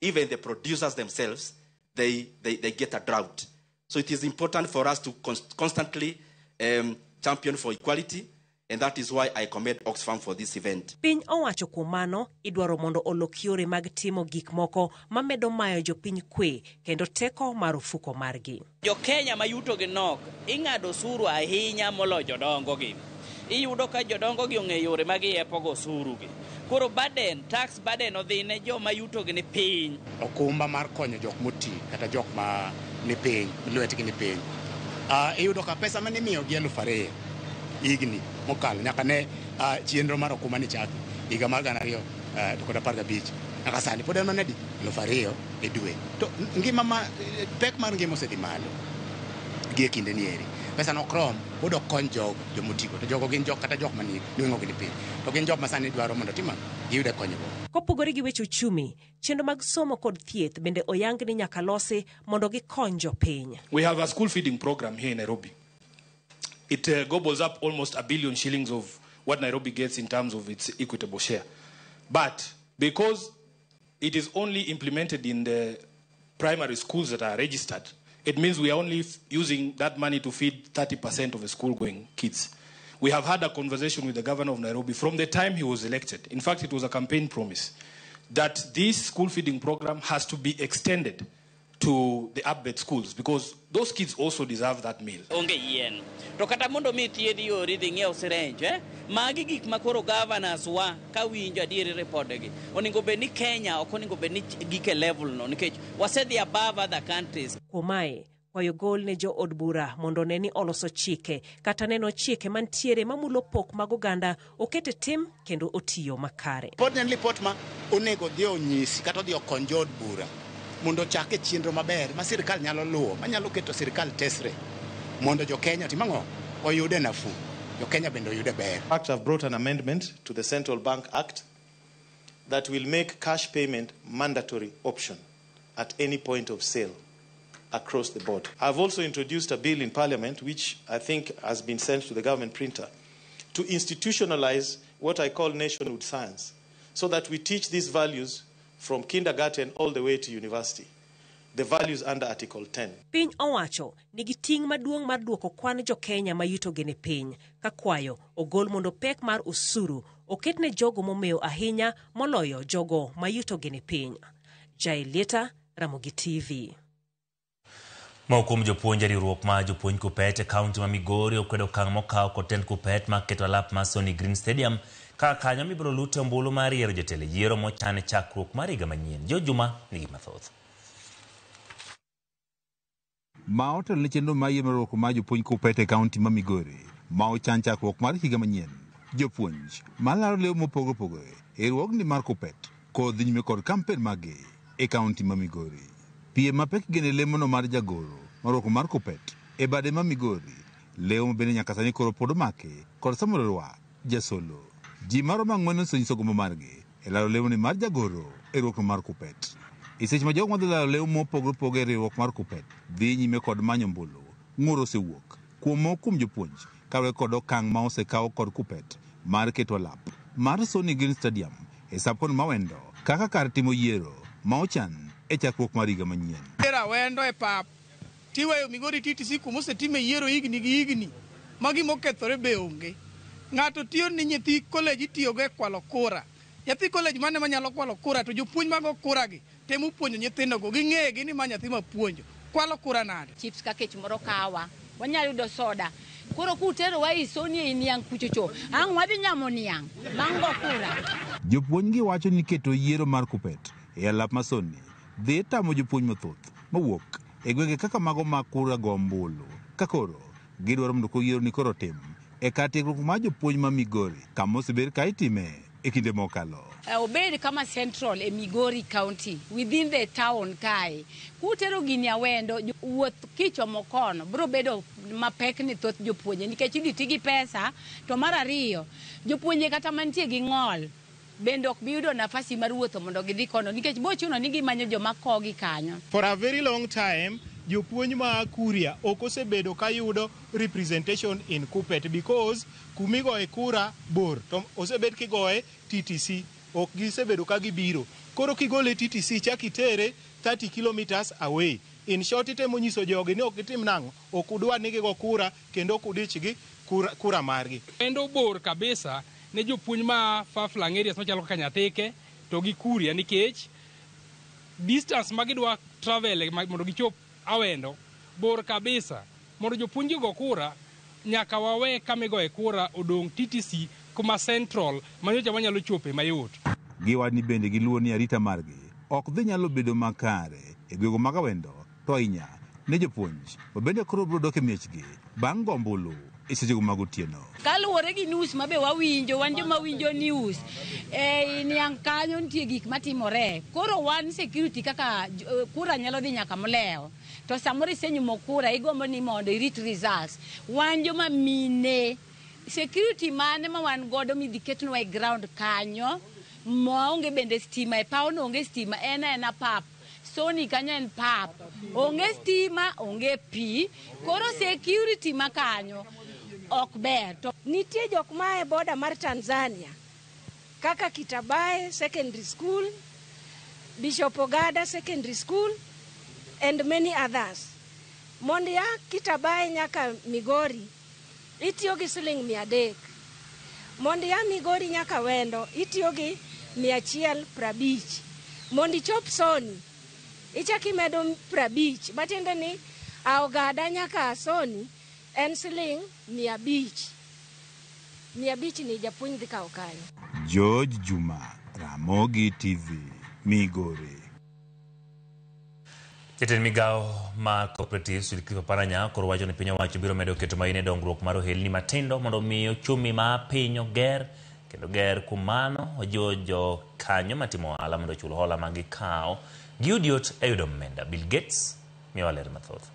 even the producers themselves, they get a drought. So it is important for us to constantly champion for equality, and that is why I commend Oxfam for this event. Piny owacho kuom mano idwaro mondo olok yore mag timo gik moko mamedo mayo jopiny kwe kendo teko mar ofuko margi. Jo Kenya ma yutogi nok ing'ado osuru ahinya moloyo jodongogi. Iyudo ka jodongogi ong'eyo yore ma giepogo osurugi. Koro burden, tax burden odhi ne joma yutogi ni piny. Okumba mar konyo jok moti kata jok ma ni piny, lwetgi ni piny. Iyudo ka pesa mane imiyogi 2000 higni mokalo nyaka ne chenro mar okumba ni chaki higa mar 2015 nyaka sani pod en mana di 2000 e dwe. To ngima ma pek mar ngima osedhi malo gi e kinde ni eri. Pesa no ok rom, pod ok kony jogo jomotigo, to jogo gin jok kata jok mani nweng'o gi ni piny, to gin jok ma sani dwaro mondo tima giyude konyruok. Kopogore gi weche uchumi, chenro mag somo kod thieth bende oyang ni nyaka losi mondo gikony jopiny. We have a school feeding program here in Nairobi. It gobbles up almost 1 billion shillings of what Nairobi gets in terms of its equitable share. But because it is only implemented in the primary schools that are registered, it means we are only using that money to feed 30% of the school-going kids. We have had a conversation with the governor of Nairobi from the time he was elected. In fact, it was a campaign promise that this school feeding program has to be extended to the upbed schools because those kids also deserve that meal. Onge yien. To kata mondo mi thiedhi yori dhi ng'iew syringe, eh? Magi gik ma koro governors wa ka winjo adieri repodegi. Onego bed ni Kenya ok onego bed ni gike level no nikech wasedhi above other countries. Kuom mae, kwayo gol ne jo od bura mondo one ni oloso chike kata neno chike mantiere mamulo pok mag oganda okete tim kendo otiyo makare. Pod en lipot ma onego odhi onyisi kata odhi okony jo od bura mondo ochake chenro maber ma sirikal nyalo luwo, manyalo keto sirikal tesre mondo jo Kenya otim ang'o? Oyude nafuu. Jo Kenya bende oyude ber. In fact, I've brought an amendment to the Central Bank Act that will make cash payment mandatory option at any point of sale across the board. I've also introduced a bill in Parliament, which I think has been sent to the government printer, to institutionalize what I call nationhood science, so that we teach these values from kindergarten all the way to university, the values under Article 10. Piny owacho nigi ting' maduong' mar duoko kwan jo Kenya ma yutogi ni piny, ka kwayo ogol mondo pek mar osuru oket ne jogo momewo ahinya moloyo jogo ma yutogi ni piny. Jael Lieta, Ramogi TV. Moko kuom jopuonj e riwruok mar jopuonj Kuppet e kaunti ma Migori okwedo okang' mokaw kod tend Kuppet mar keto alap mar Sony Green Stadium kaka kanyo mibiro lute ombulu mar yiero jotelo e yiero mochan e chakruok mar higa manyien. Jo Juma nigi mathoth. Ma otelo ne chenro mar yiero mar riwruok mar jopuonj Kuppet e kaunti ma Migori ma ochan chakruok mar higa manyien. Jopuonj malaro lewni mopogore opogore e riwruogni mar Kuppet kod dhi nyime kod kampen maggi e kaunti ma Migori. Piem mapek gene lemono mar jagoro mar riwruok mar Kuppet e bade ma Migori, lemo bende nyaka sani koro pod omaki kod Samuel Orwa Jasolo. Ji maromo 4 osenyiso gombo margi e laro lemoni mar jagoro e riwruok mar Kuppet. E seche ma jogo madhi laro lemo mopogore opogore e riwruok mar Kuppet dhi nyime kod manyo ombulu, ng'ur osewuok kuom moko kuom jopuonj kaluwore kod okang' ma osekaw kod Kuppet mar keto alap mar Sony Green Stadium e sub-county ma Wendo kaka kar timo yiero ma ochan e chakruok mar higa manyien. Tera Wendo e pap tiweyo Migori TTC kuma osetime yiero higni gi higni ma gima okethore be onge. Ng'ato tiyo ni nyithi college itiyogo e kwalo kura. Nyathi college mane manyalo kwalo kura to jopuonj mago kura gi temo puonjo nyithindogo ging'e ni ma nyathi mapuonjo. Kwalo kura nade? Chips ka kech moro kawa, wanyalo yudo soda. Koro kuterowa isoni ei niang' kuchocho, ang' wadhi nyamo niang' bang' go kura. Jopuonj gi wacho ni keto yiero mar Kuppet e alap ma Soni dhi tamo jopuonj mathoth mawuok e gwenge kaka mago ma kura go ombulu ka koro gidwaro mondo yiero ni koro tim e kar tiegruok mar jopuonj ma Migori kama osebed ka itime e kinde mokalo. Obed kama central e Migori County within the town kae. Kutero gini Awendo, wuoth kichomo kono biro bedo mapek ne thoth jopuonje nikech idhi ti gi pesa. To mar ariyo, jopuonje kata mantie gi ng'ol bende ok bi yudo nafasi mar wuotho mondo gidhi kono nikech bo chuno ni gimanyo joma kogi kanyo. For a very long time, jopuonj ma Kuria ok osebedo ka yudo representation in Kuppet because kumigoye kura bor to osebed kigoye TTC ok gisebedo ka gibiro. Koro kigole TTC chak itere 30 kilometers away. In short, itemo nyiso jogi ni ok gitim nang'o, ok udwa ni gigo kura kendo ok udich gi kura margi. Kendo bor kabisa ne jopuonj ma far flung areas machalo kaka Nyathike to gi Kuria nikech distance ma gidwa travel mondo gichop Awendo bor kabisa. Mondo jopuonj go kura nyaka wawe kama igoye kura odong' TTC kuma central manyocha wanyalo chope mayot. Giwacho ni bende giluwo ni arita margi ok dhi nyalo bedo makare e gwenge mag Awendo to ahinya ne jopuonj ma bende koro biro dok e miechgi bang' go ombulu e sechego mag otieno. Kaluwore gi news ma be wawinjo, wan joma winjo news, e niang' kanyo nitie gik matimore. Koro wan security kaka kura nyalo dhi nyaka molewo. To samoro isenyumo kura igombo ni mondo irit results. Wan joma mine, security mane ma wan godo midhi ketnwa e ground kanyo maonge bende stima e paw no onge stima en aena pap. Soni kanyo en pap. Onge stima, onge pi. Koro security ma kanyo ok ber. To nitie jok ma e boda mar Tanzania kaka Kitabae Secondary School, Bishop Ogada Secondary School and many others. Mondo ia Kitabae nyaka Migori itiyo gi siling 300. Mondo ia Migori nyaka Wendo itiyo gi 150. Mondo ichop Soni ichak imedo 50, matiende ni Ogada nyaka Soni en siling 500. 500 ni japuonj dhi kawo kanyo. George Juma, Ramogi TV, Migori. Jatend migawo mar Cooperatives Wycliffe Oparanya koro wacho ni piny owacho biro medo keto maino e dongruok mar ohelni matindo mondo mi ochumi mar piny oger kendo ger. Kuom mano ojiwo jokanyo matimo ohala mondo ochul hola ma gikawo giyud yot e yudo omenda. Bill Gates miyowa ler mathoth.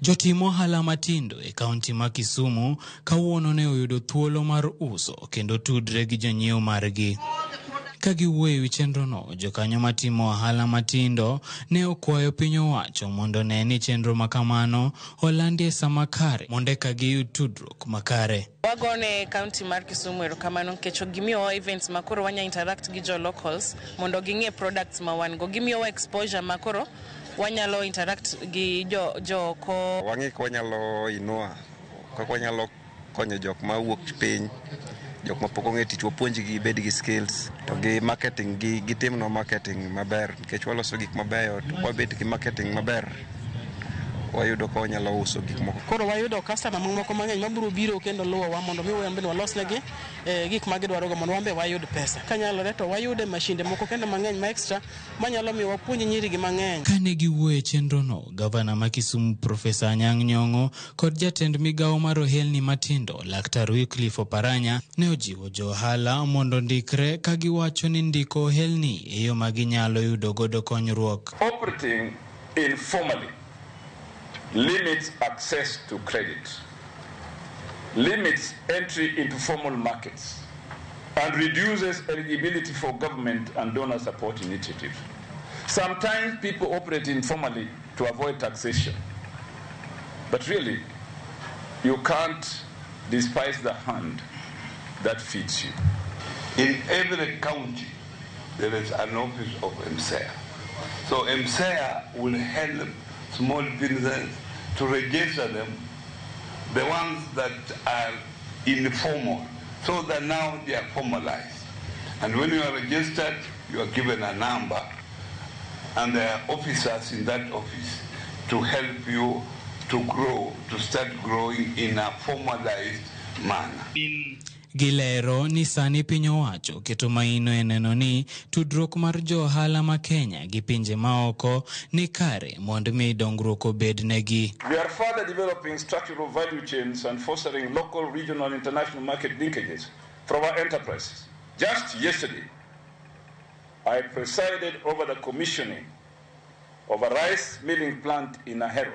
Jotim ohala matindo e kaunti ma Kisumu kawuono ne oyudo thuolo mar uso kendo tudre gi jonyiewo margi. Ka giwuoyo e wi chenrono, jokanyo matimo ohala matindo ne okwayo piny owacho mondo one ni chenro ma kamano olandi e sama kare mondo eka giyud tudruok makare. Wagone county mar Kisumu erokamano nikech gimiyowa events ma koro wanya interact gi jo locals mondo ging'e products ma wan go. Gimiyowa exposure ma koro wanyalo interact gi jo joko. Wang'e kaka wanyalo inua, kaka wanyalo konyo jok ma wuok piny, jok ma pok ong'e tich wapuonjgi gibed gi skills to gi marketing gi gitimnwa marketing maber nikech waloso gik mabeyo to kwabet gi marketing maber wayudo ka wanyalo uso gik moko. Koro wayudo customer moko mang'eny mabiro biro kendo luwowa mondo mi wan bende walosnegi gik ma gidwarogo mondo wan be wayud pesa. Kanyalore to wayude mashinde moko kendo mang'eny ma extra manyalo miyo wapuonj nyirigi mang'eny. Kane giwuoyo e chenrono, gavana ma Kisumu Profesa Anyang' Nyong'o kod jatend migawo mar ohelni matindo Laktar Wycliffe Oparanya ne ojiwo jo ohala mondo ondikre ka giwacho ni ndiko ohelni e yo ma ginyalo yudo godo konyruok. Operating informally limits access to credit, limits entry into formal markets, and reduces eligibility for government and donor support initiatives. Sometimes people operate informally to avoid taxation. But really, you can't despise the hand that feeds you. In every county, there is an office of MSEA. So MSEA will help small businesses to register them, the ones that are informal, so that now they are formalized. And when you are registered, you are given a number, and there are officers in that office to help you to grow, to start growing in a formalized manner. Gilero ni sani piny owacho keto maino e neno ni tudruok mar jo ohala ma Kenya gi pinje maoko ni kare mondo mi dongruok obed negi. We are further developing structural value chains and fostering local, regional, and international market linkages for our enterprises. Just yesterday, I presided over the commissioning of a rice milling plant in Ahero,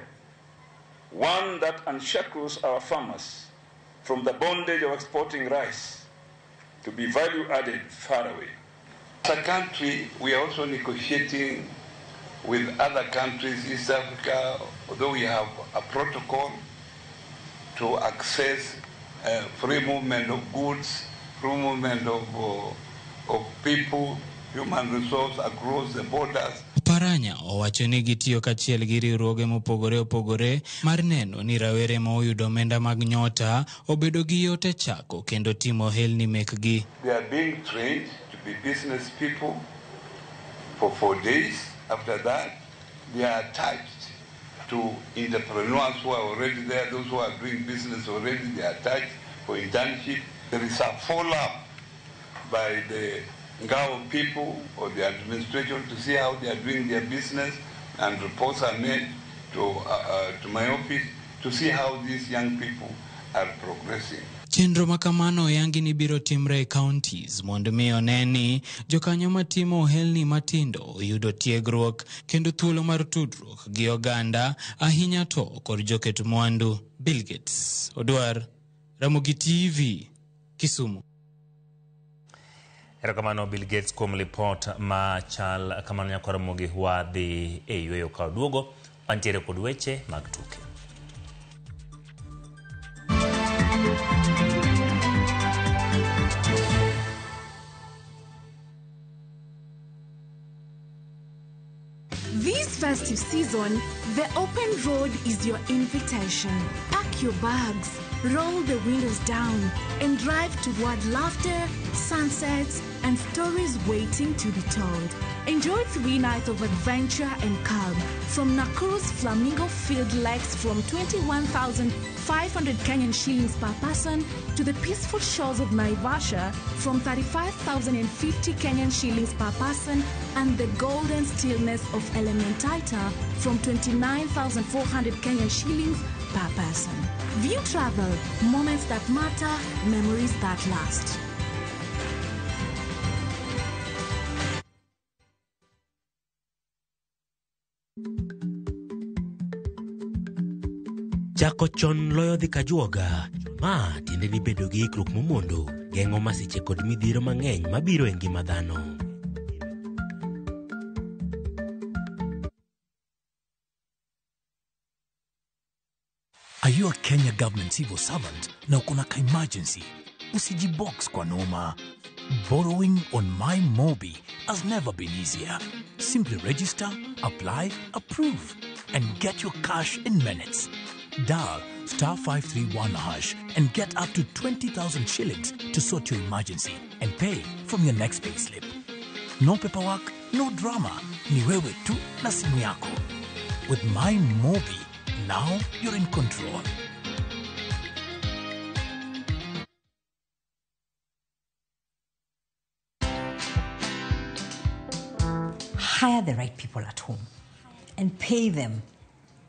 one that unshackles our farmers from the bondage of exporting rice to be value added far away. As a country, we are also negotiating with other countries, East Africa, although we have a protocol to access free movement of goods, free movement of people, human resource across the borders. Oparanya owacho ni gitiyo kachiel gi riwruoge mopogore opogore mar neno ni rawere ma oyudo omenda mag nyota obedo gi yot e chako kendo timo ohelni mekgi. They are being trained to be business people for 4 days. After that, they are attached to entrepreneurs who are already there, those who are doing business already, they are attached for internship. There is a follow-up by the Ngao people or the administration to see how they are doing their business, and reports are made to my office to see how these young people are progressing. Chenro ma kamano oyangi ni biro timre e counties mondo mi one ni jokanyo matimo ohelni matindo oyudo tiegruok kendo thuolo mar tudruok gi oganda ahinya to kod joket mwandu. Bill Gates Odwar, Ramogi TV, Kisumu. Erokamano Bill Gates kuom lipot ma chal kamano. Nyakwa Ramogi wadhi e yweyo ka waduogo wantiere kod weche mag tuke. This festive season, the open road is your invitation. Pack your bags, roll the windows down, and drive toward laughter, sunsets, and stories waiting to be told. Enjoy 3 nights of adventure and calm from Nakuru's flamingo-filled lakes from 21,500 Kenyan shillings per person to the peaceful shores of Naivasha from 35,050 Kenyan shillings per person and the golden stillness of Elementaita from 29,400 Kenyan shillings per person. View Travel, moments that matter, memories that last. Chako chon loyo dhi kajuoga. Ma tiende ni bedo gi ikruok momondo geng'o masiche kod midhiero mang'eny mabiro e ngima dhano. Are you a Kenya government civil servant na uko na ka emergency? Usijibox kwa noma. Borrowing on MyMobi has never been easier. Simply register, apply, approve, and get your cash in minutes. Dial star 531 hash and get up to 20,000 shillings to sort your emergency and pay from your next payslip. No paperwork, no drama. Ni wewe tu na simu yako. With MyMobi, now you're in control. Hire the right people at home and pay them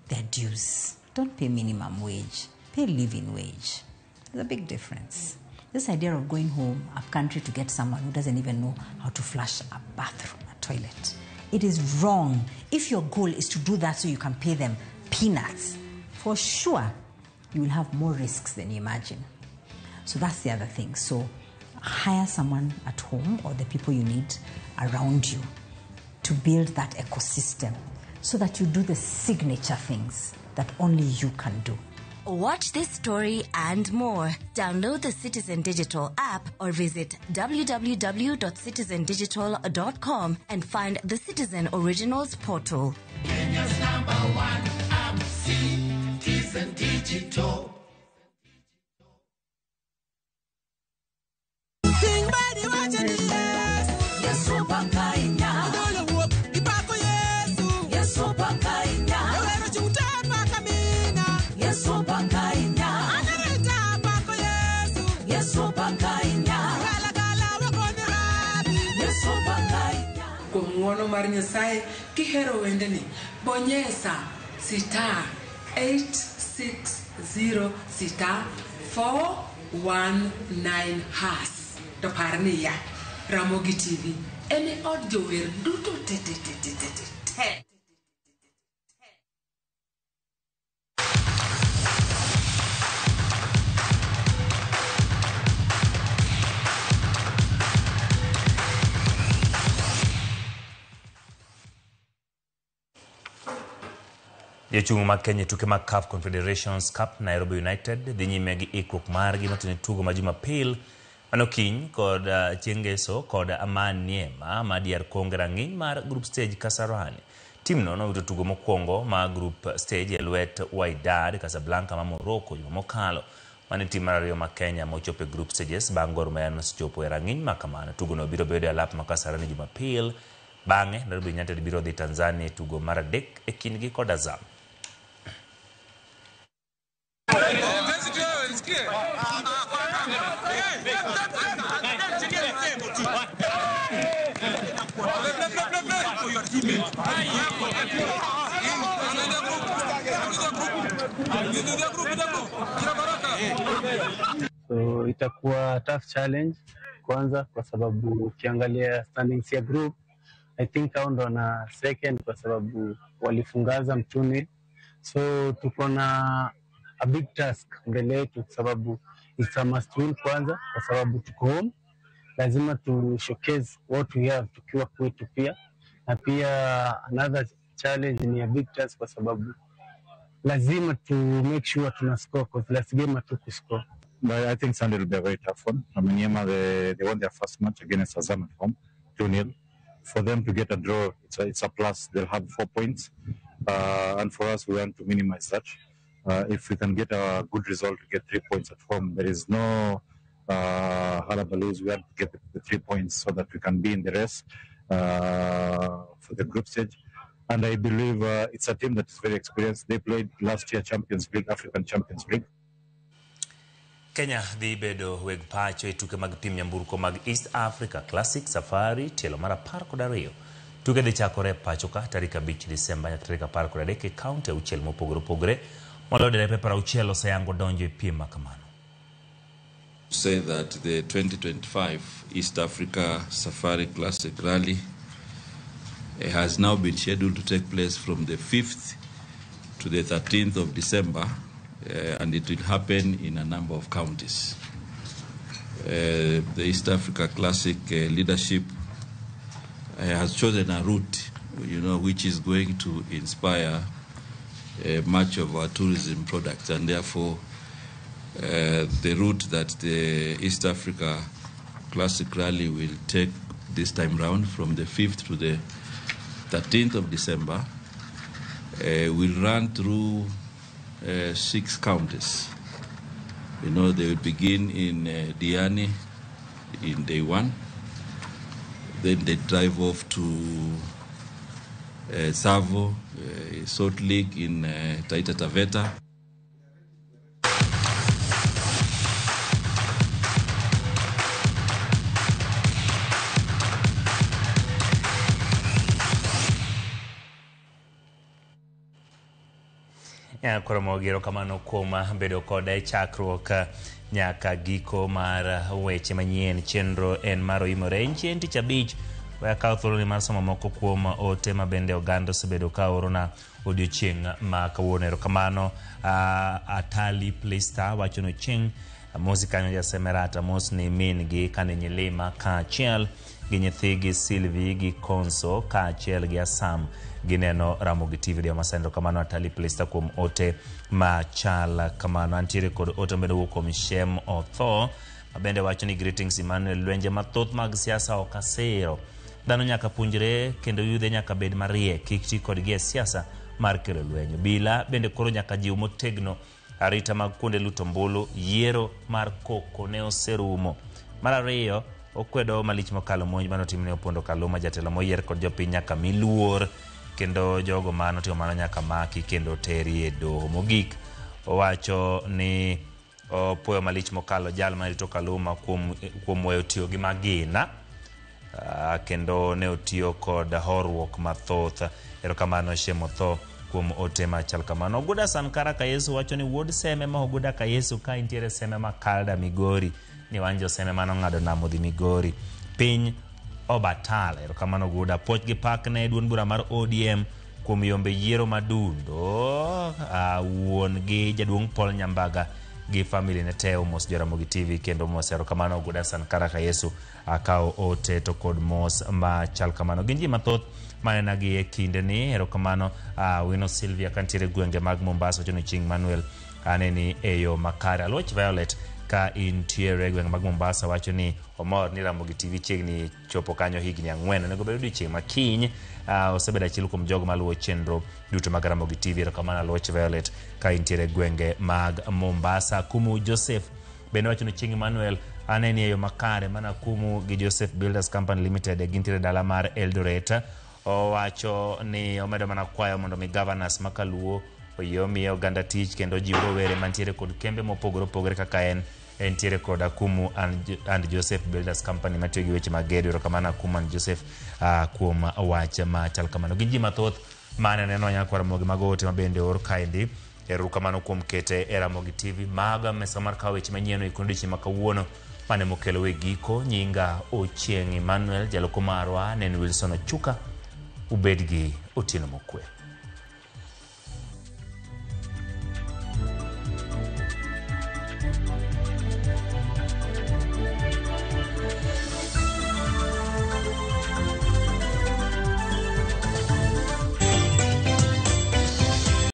their dues. Don't pay minimum wage, pay living wage. There's a big difference. This idea of going home up country to get someone who doesn't even know how to flush a bathroom, a toilet, it is wrong. If your goal is to do that so you can pay them peanuts, for sure you will have more risks than you imagine. So that's the other thing. So hire someone at home or the people you need around you to build that ecosystem so that you do the signature things that only you can do. Watch this story and more. Download the Citizen Digital app or visit www.citizendigital.com and find the Citizen Originals portal. Kenya's number one app, Citizen Digital. Giwacho ni Yesu. Yesu pakainya. Jodolo wuok gipako Yesu. Yesu pakainya. Jowero chung' te pakamina. Yesu pakainya. Anarita pako Yesu. Yesu pakainya. Galagala wagoni rabi. Yesu pakainya. Kuom ng'wono mar Nyasaye kihero wendeni, bonyesa star 860 star 419 hash. To par niya, Ramogi TV en e od jower duto te te te te te te te. Jochung' mag Kenya e tuke mag CAF Confederations Cup Nairobi United dhi nyime gi ikruok margi motene tugo ma Jumapil mano kiny kod chieng' ngeso kod Maniema ma DR Congo rang'iny mar group stage Kasarani. Timno nowito tugo mokwongo mar group stage e lwet Wydad Casablanca ma Morocco juma mokalo. Mano e tim mar ariyo ma Kenya mochopo e group stages bang' Gor Mahia nosechopo e rang'iny ma kamano. Tugono biro bedo e alap ma Kasarani Jumapil. Bang'e Nairobi United biro dhi Tanzania e tugo mar adek e kindgi kod Azam. So itakuwa tough challenge kwanza, kwa sababu ukiangalia standings ya group, I think hao ndo na second kwa sababu walifunga Azam 2-0. So tuko na a big task mbele yetu kwa sababu it's a must win kwanza, kwa sababu tuko home, lazima tu showcase what we have tukiwa kwetu pia. Na pia another challenge ni a big task kwa sababu lazima tu make sure tuna score, because last game hatukuscore. But I think Sunday will be a very tough one. I mean, Maniema, they won their first match against Azam at home, 2-0. For them to get a draw, it's a plus. They'll have 4 points. And for us, we want to minimize that. If we can get a good result to get 3 points at home, there is no hullabaloo. We want to get the 3 points so that we can be in the race for the group stage. And I believe it's a team that is very experienced. They played last year Champions League, African Champions League. Kenya dhi bedo weg pacho e tuke mag piem nyamburko mag East Africa Classic Safari tielo mar 12. Tuke dhi chakore pacho ka tarik 5 Disemba nyaka tarik 13 e kaunti auchiel mopogore opogore. Moloyo derepe 60 oseyango donjo e piem ma kamano. Say that the 2025 East Africa Safari Classic Rally has now been scheduled to take place from the 5th to the 13th of December, and it will happen in a number of counties. The East Africa Classic leadership has chosen a route, you know, which is going to inspire much of our tourism products, and therefore the route that the East Africa Classic Rally will take this time round from the 5th to the 13th of December will run through 6 counties. You know, they will begin in Diani in day 1. Then they drive off to Tsavo, Salt Lake in Taita Taveta. Koro mogiro kamano kuom bedo koda e chakruok nyaka giko mar weche manyien. Chenro en mar oimore en chieng' tich abich. We akaw thuoloni mar somo moko kuom ote ma bende oganda osebedo ka orona odiochieng' ma kawuono. Erokamano Atali Plista wacho ni chieng' amosi kanyo jasemerata mos ni min gi kane Nyilima kaachiel gi nyithigi Sylvie gi Konso kaachiel gi Asam gineno Ramogi TV dio masendo. Kamano Atali Plista kuom ote machal kamano. Antiere kod ote mabende wuok kuom Shem Otho mabende wacho ni greetings Emmanuel, lwenje mathoth mag siasa ok asiro. Dhano nyaka puonjre kendo yudhe nyaka bed mariek, kik ti kodgi e siasa mar kelo lweny. Obila bende koro nyaka jiw motegno arita mag kuonde luto ombulu. Yiero mar koko ne oserumo. Mar ariyo, Okwedo malich mokalo monj mane otimne Opondo Kaluma, jatelo moyier kod jopiny nyaka mi luor kendo jogo mane otimo mano nyaka maki kendo teri e doho. Mogik owacho ni opuoyo malich mokalo jal mane rito Kaluma kuom, kuom weyo tiyo gi magina kendo ne otiyo kod horuok mathoth. Erokamano Shemotho kuom ote machal kamano. Oguda Sankara Kayesu wacho ni wuod Seme ma Oguda Kayesu ka intiere Seme ma Kalda Migori ni wan jo Seme mane ong'ado nam odhi Migori. Piny Obatal. Erokamano Oguda. Puoch gi pak ne duond bura mar ODM kuom yombe yiero madundo. Wuon gi jaduong' Paul Nyambaga gi family ne te omos Joramogi TV kendo mos. Erokamano Oguda Sankara Kayesu akawo ote to kod mos machal kamano. Gin ji mathoth manena gi e kinde ni. Erokamano Wino Sylvia kantiere gwenge mag Mombasa wacho ni Chieng' Manuel aneni e yo makare. Aluoch Violet ka intiere e gwenge mag Mombasa wacho ni omor ni Ramogi TV chiegni chopo kanyo higni 4. Onego bed odiochieng' ma kiny. Osebedo achiel kuom jogo maluwo chenro duto mag Ramogi TV. Erokamano Aluoch Violet ka intiere e gwenge mag Mombasa. Kumu Joseph bende wacho ni Chieng' Emmanuel aneni e yo makare mana Kumu gi Joseph Builders Company Limited gintiere dala mar Eldoret. Owacho ni omedo mana kwayo mondo mi governors ma kaluo oyie omiye oganda tich kendo ojiw rowere mantiere kod kembe mopogore opogore kaka en entiere kod Akumu and Joseph Builders Company matiyo gi weche mag gedo. Erokamano Akumu and Joseph kuom wach machal kamano. Gin ji mathoth mane neno nyakwar Ramogi mag ote ma bende oor kaendi. Erokamano kuom kete e Ramogi TV. Maga mesa mar kawo weche manyien e odiechieng' ma kawuono mane mokelo e giko. Nyinga Ochieng' Emmanuel, jaloko marwa ne en Wilson Ochuka. Ubed gi otieno mokwe.